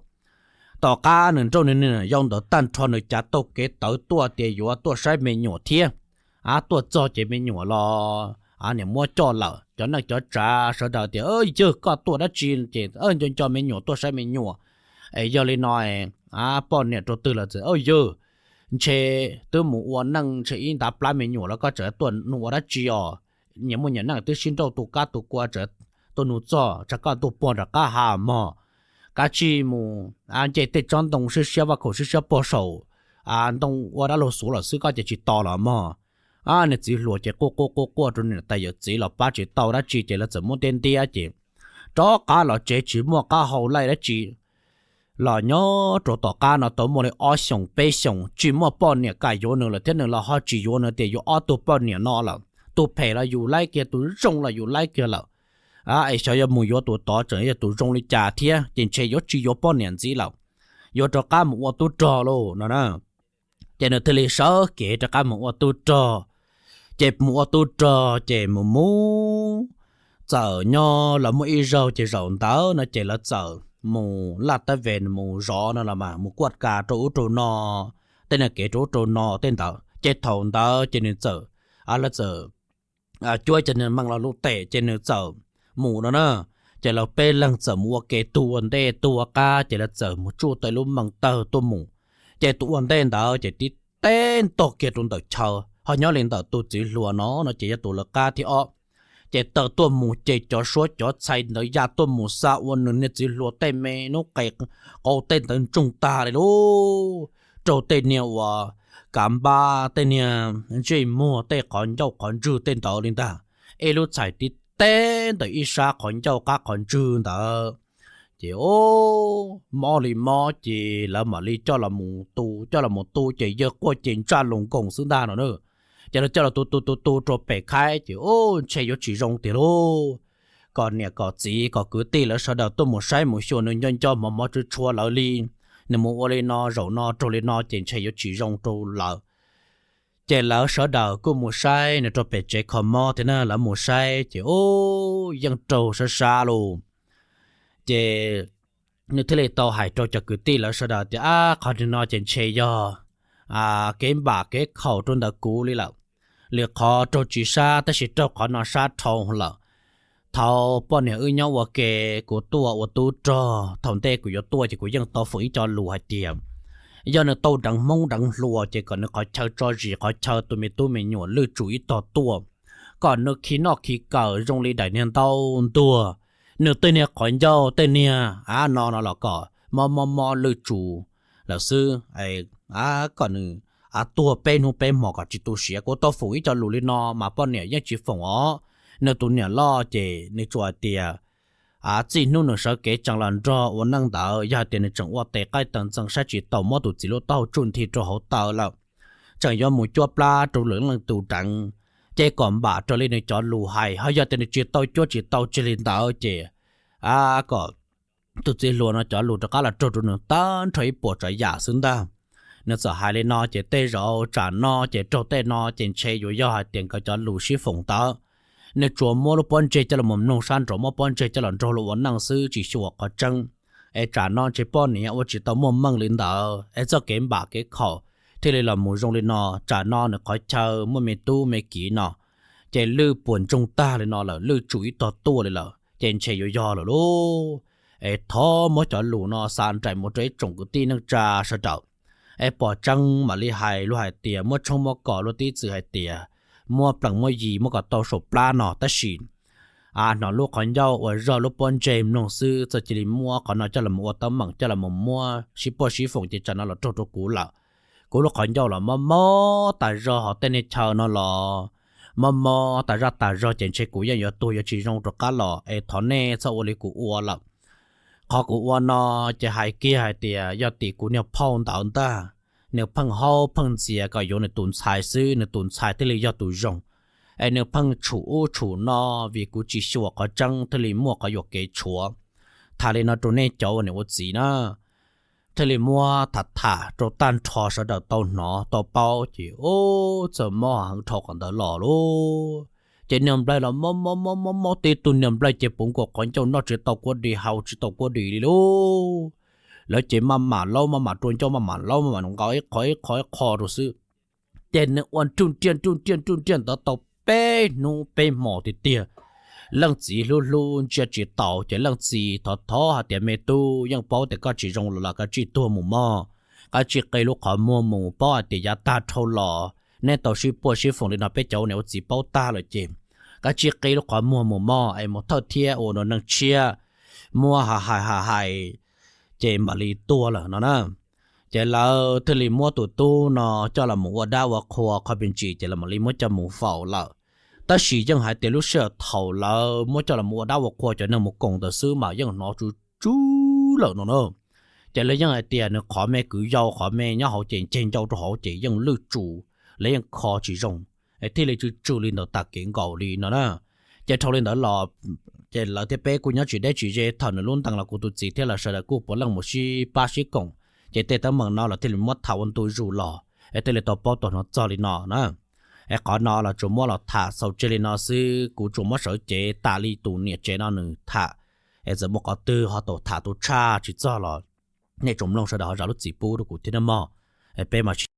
Tom qab nws nrauj niag niam yau ntawd tag nrho nws cav taug kev tawv tuaj tias yuav tuaj saib me nyuam thiab. Av tuaj txog ces me nyuam los niam muab coj lawm, cov neej cov tsav sawv daws tias yawg koj tuaj dab tsi ces nco nco me nyuam tuaj saib me nyuam. Es yog li no, av poj niam rau twg lawm txawm yawg, ntshe twb mus ua neej ntshe ib ntav plab me nyuam los koj tseem tuaj nug ua dab tsi os? Nyias muaj nyias neej twb sib nrauj tu kab tu kua tseem tuaj nug txog, tsam koj tuaj puag nram qab ha mog. Kav tsij mus nce tej tsob ntoo siab siab vaj khaum siab siab puag saum ntoo ua dab laug xuav lawm xwb, koj ces tsis tos los mog. Niag txiv hluas ces quaj quaj quaj quaj rau niam tais yawm txiv los pab tsis tau dab tsi ces lawv txawm muab ntiab ntiab ces rov qab los tsev tsis muaj qab hau laij dab tsi. Los nyob rau tom qab no tau muaj li ob xyoos peb xyoos tsis muaj poj niam kam yuav nws lawm thiab nws los ho tsis yuav nws tias yuav ob tug poj niam no lawm, tus phem los yus laib kiag, tus zoo los yus laib kiag lawm. Es xyov yuav mus yuav tus tod tseem yog tus zoo li cas thiab ces ntshe yuav tsis yuav poj niam ntxiv lawm, yuav rov qab mus ua tub rog lauj no na. Ces nws thiaj li sawv kev rov qab mus ua tub rog. Ces mus ua tub rog ces mus mus txawm nyob los muaj ib zaug ces zaum ntawd no ces lawv txawm mus laj tab ve mus zov no los mas mus kuaj ka rau ub rau no, tej niag kev rau ub rau no tej ntawd ces thaum ntawd ces nws txawm, lawv txawm cuab cov niag meej los lub tes ces nws txawm mus no na. Ces lawv peb leeg txawm mus ua ke, tus ua ntej tus ua qab ces lawv txawm mus tsuj tau lub meej tawg tuaj mus. Ces tus ua ntej ntawd ces tib teb ntog kiag rau ntawm chaw, ho nyob li ntawm tus txiv hluas no no ces yog tus lawv qab thib ob. Ces tawm tuaj mus ces cov suab cov txhais ntawd ya tuaj mus xa ua nws niag txiv hluas tej me lub qe qau tej ntawd ntsoog tag li lauj, raug tej niag uas kav npab tej niag ntsej muag tej qhov ncauj qhov ntswg tej ntawd li ntag. Ib lub txhais tib teb ntawm ib sab qhov ncauj qab qhov ntswg ntawd. Ces mob li mob ces lawv mam li coj los mus tu, coj los mus tu ces yawg quaj ces ntsaj lus nkoos xwb ntag no na. Ces lawv coj los tu tu tu tu rau pem khaib ces ntshe yuav tsis zoo tiag lauj. Kom niam kom txiv kom kwv tij lawv sawv daws tuaj mus saib mus xyuas nws nco nco hmov hmov tshua tshua lawv li, nws mus ua li no zaum no raug li no ces ntshe yuav tsis zoo rau lawv. Ces lawv sawv daws kuj mus saib nws rau pem tsev kho mob thiab na, lawv mus saib ces yeej raug sab sab lauj. Ces nws thiaj li tau hais rau cov kwv tij lawv sawv daws tias, Ab, qhov no ces ntshe yog kev npam kev khaum rau ntawm kuv li lawm. Lwm qhov raug tsis sab tab sis raug qhov no sab dhau lawm. Thaum poj niam wb nyob ua ke, kuv tuaj ua tub rog, thaum ntej kuv yuav tuaj ces kuv yeej tau foom ib co lus hais tias yog nws tau deev hmoob deev hluas ces kom nws qhov chaw tso zis qhov chaw tus me tub me nyuam lwj tsum ib tog tuaj, kom nws khi noj khi kawm zoo li daim niag ntaub ntuag, nws tej niag qhov ncauj tej niag av no no los kom mob mob mob lwj tsum lawm xwb. Kom nws av tuag peb hnub peb hmo kom tsis tu siav. Kuv tau foom ib co lus li no mas poj niam yeej tsis foom os. Nws tus niam loj ces nws tsuas hais tias txij hnub nws sawv kev tsees los nrog ua neej ntawd, yog hais tias nws tseem ua tes qaij taw ntxees saib tsis taus, muab tus txiv lub taub hau tsuj nthi rau hauv taw lawm, tseem yuav mus cuab plab rau lwm leej tus deev, ces kom npam raws li nws cov lus hais. Ho yog tias nws tsis tau cuab tsis tau tsis li ntawd ces kom tus txiv hluas no cov lus rov qab los raug rau nws tag nrho ib puas tsav yam xwb ntag. Nws txawm hais li no ces tej zaum tsam no ces raug tej no ces ntshe yuav yog hais tias nkawd cov lus sib foom ntawd. Nws tsuas muab lub pob ntseg coj los mloog sab nraud, muab pob ntseg coj los nrog luag ua neej xwb tsis xyuas qhov tseeb. Es tsam no ntshe poj niam ua tsis tau muaj meej li ntawd es txoj kev npam kev khaum thiaj li los mus zoo li no. Tsam no nws qhov chaw muaj me tub me kiv no ces lwj puas ntsoog tag li no lawm, lwj tsum ib tog tuaj li lawm ces ntshe yuav yog lawm lauj. Es thov muab cov lus no xa nraim mus rau ib tsoom kwv tij neej tsa sawv daws, es pom tseeb mam li hais luag hais tias, muab tshoob muab kos luag tib txwm hais tias muab plees muab yis muab kom tau saum plab no tab sis hnov lub qhov ncauj uas zog lub pob ntseg mloog xwb, txawm cia li muab qhov no coj los ua teeb meem coj los muab sib puaj sib foom ces tsam no los raug rau kuv lawm. Kuv lub qhov ncauj los mob mob tas zog, ho tej niag chaw no los mob mob tas zaj tas zog ces ntshe kuv yeej yuav tuag yuav tsis zoo rov qab los. Es thov nej txhob ua li kuv ua lawm. Qhov kuv ua no ces hais kiag hais tias yog tim kuv niag phauj ntawd ntag, nws pheej haub pheej ntxias kom yuav nws tus ntxhais xwb, nws tus ntxhais thiaj li yog tus zoo. Es nws pheej tshum ub tshum no, vim kuv tsis xyuas qhov tseeb thiaj li muaj qhov yuam kev tshuav. Tham li no rau nej cov ua niam ua txiv na, thiaj li muab tham tham rau tag nrho sawv daws tau hnov tau paub ces ub, txawm mob heev dhau qhov ntawd los lauj. Ces niag nplaig los mob mob mob mob mob, tib tug niag nplaig ces puv nkaus qhov ncauj, noj tsis tau kuab di haus tsis tau kuab di li lauj. Lawv ces maj mam laub maj mam rua ncauj, maj mam laub maj mam nqa ib qho ib qho ib qho rau xwb. Ces nws ua nruj nriaj nruj nriaj nruj nriaj ntawd tau peb hnub peb hmos tiag tiag. Leej txiv hlub hlub ntsia tsis taus ces leej txiv thov thov hais tias, me tub, yeej paub tias koj tsis zoo los los koj tsij tuag mus mog. Koj tsij qi lub qhov muag mus, paub hais tias yav tag dhau los neb tau sib puaj sib foom li no peb cov ua niam ua txiv paub tag lawm ces koj tsij qi lub qhov muag mus mog, es mus thawj thiab ua nrog neeg tshiab, muab ha hais ha hais ces mam li tuag lawm no na. Ces lawv thiaj li muab tus tub no coj los mus ua dab ua qhua qhov pes ntsis ces lawv mam li muab coj mus faus lawm. Tab sis yeej hais tias lub sij hawm thaum lawv muab coj los ua dab ua qhua cov neeg mus koom ntawd xwb mas yeej hnov tsw tsw lawm no na. Ces lawv yeej hais tias nws qhov me kwv yau qhov me nyob hauv ces nce ncau rau hauv ces yeej lwj tsum, lawv yeej kho tsis zoo, thiaj li tsw tsw li ntawd tas kev nkaus li no na. Ces dhau li ntawd los ces lawv thiab peb kuj nyob tsis deb tsis ze, thaum nws lub ntees los kuv tus txiv thiab lawv sawv daws kuj puav leej mus sib pab sib koom, ces tej teeb meem no lawv thiaj li muab tham ua ntu zus los es thiaj li tau paub tau hnov txog li no na. Es qhov no los tsuas muab los tham xaus tseg li no xwb, kuv tsuas muab sawv cev tas li tus niam tsev no nws tham, es txawm muaj qhov twg ho tau tham tu tshaj tsis txog los nej tsoom mloog sawv daws ho zam lub txim pub rau kuv thiab nawb mog. Es peb mam sib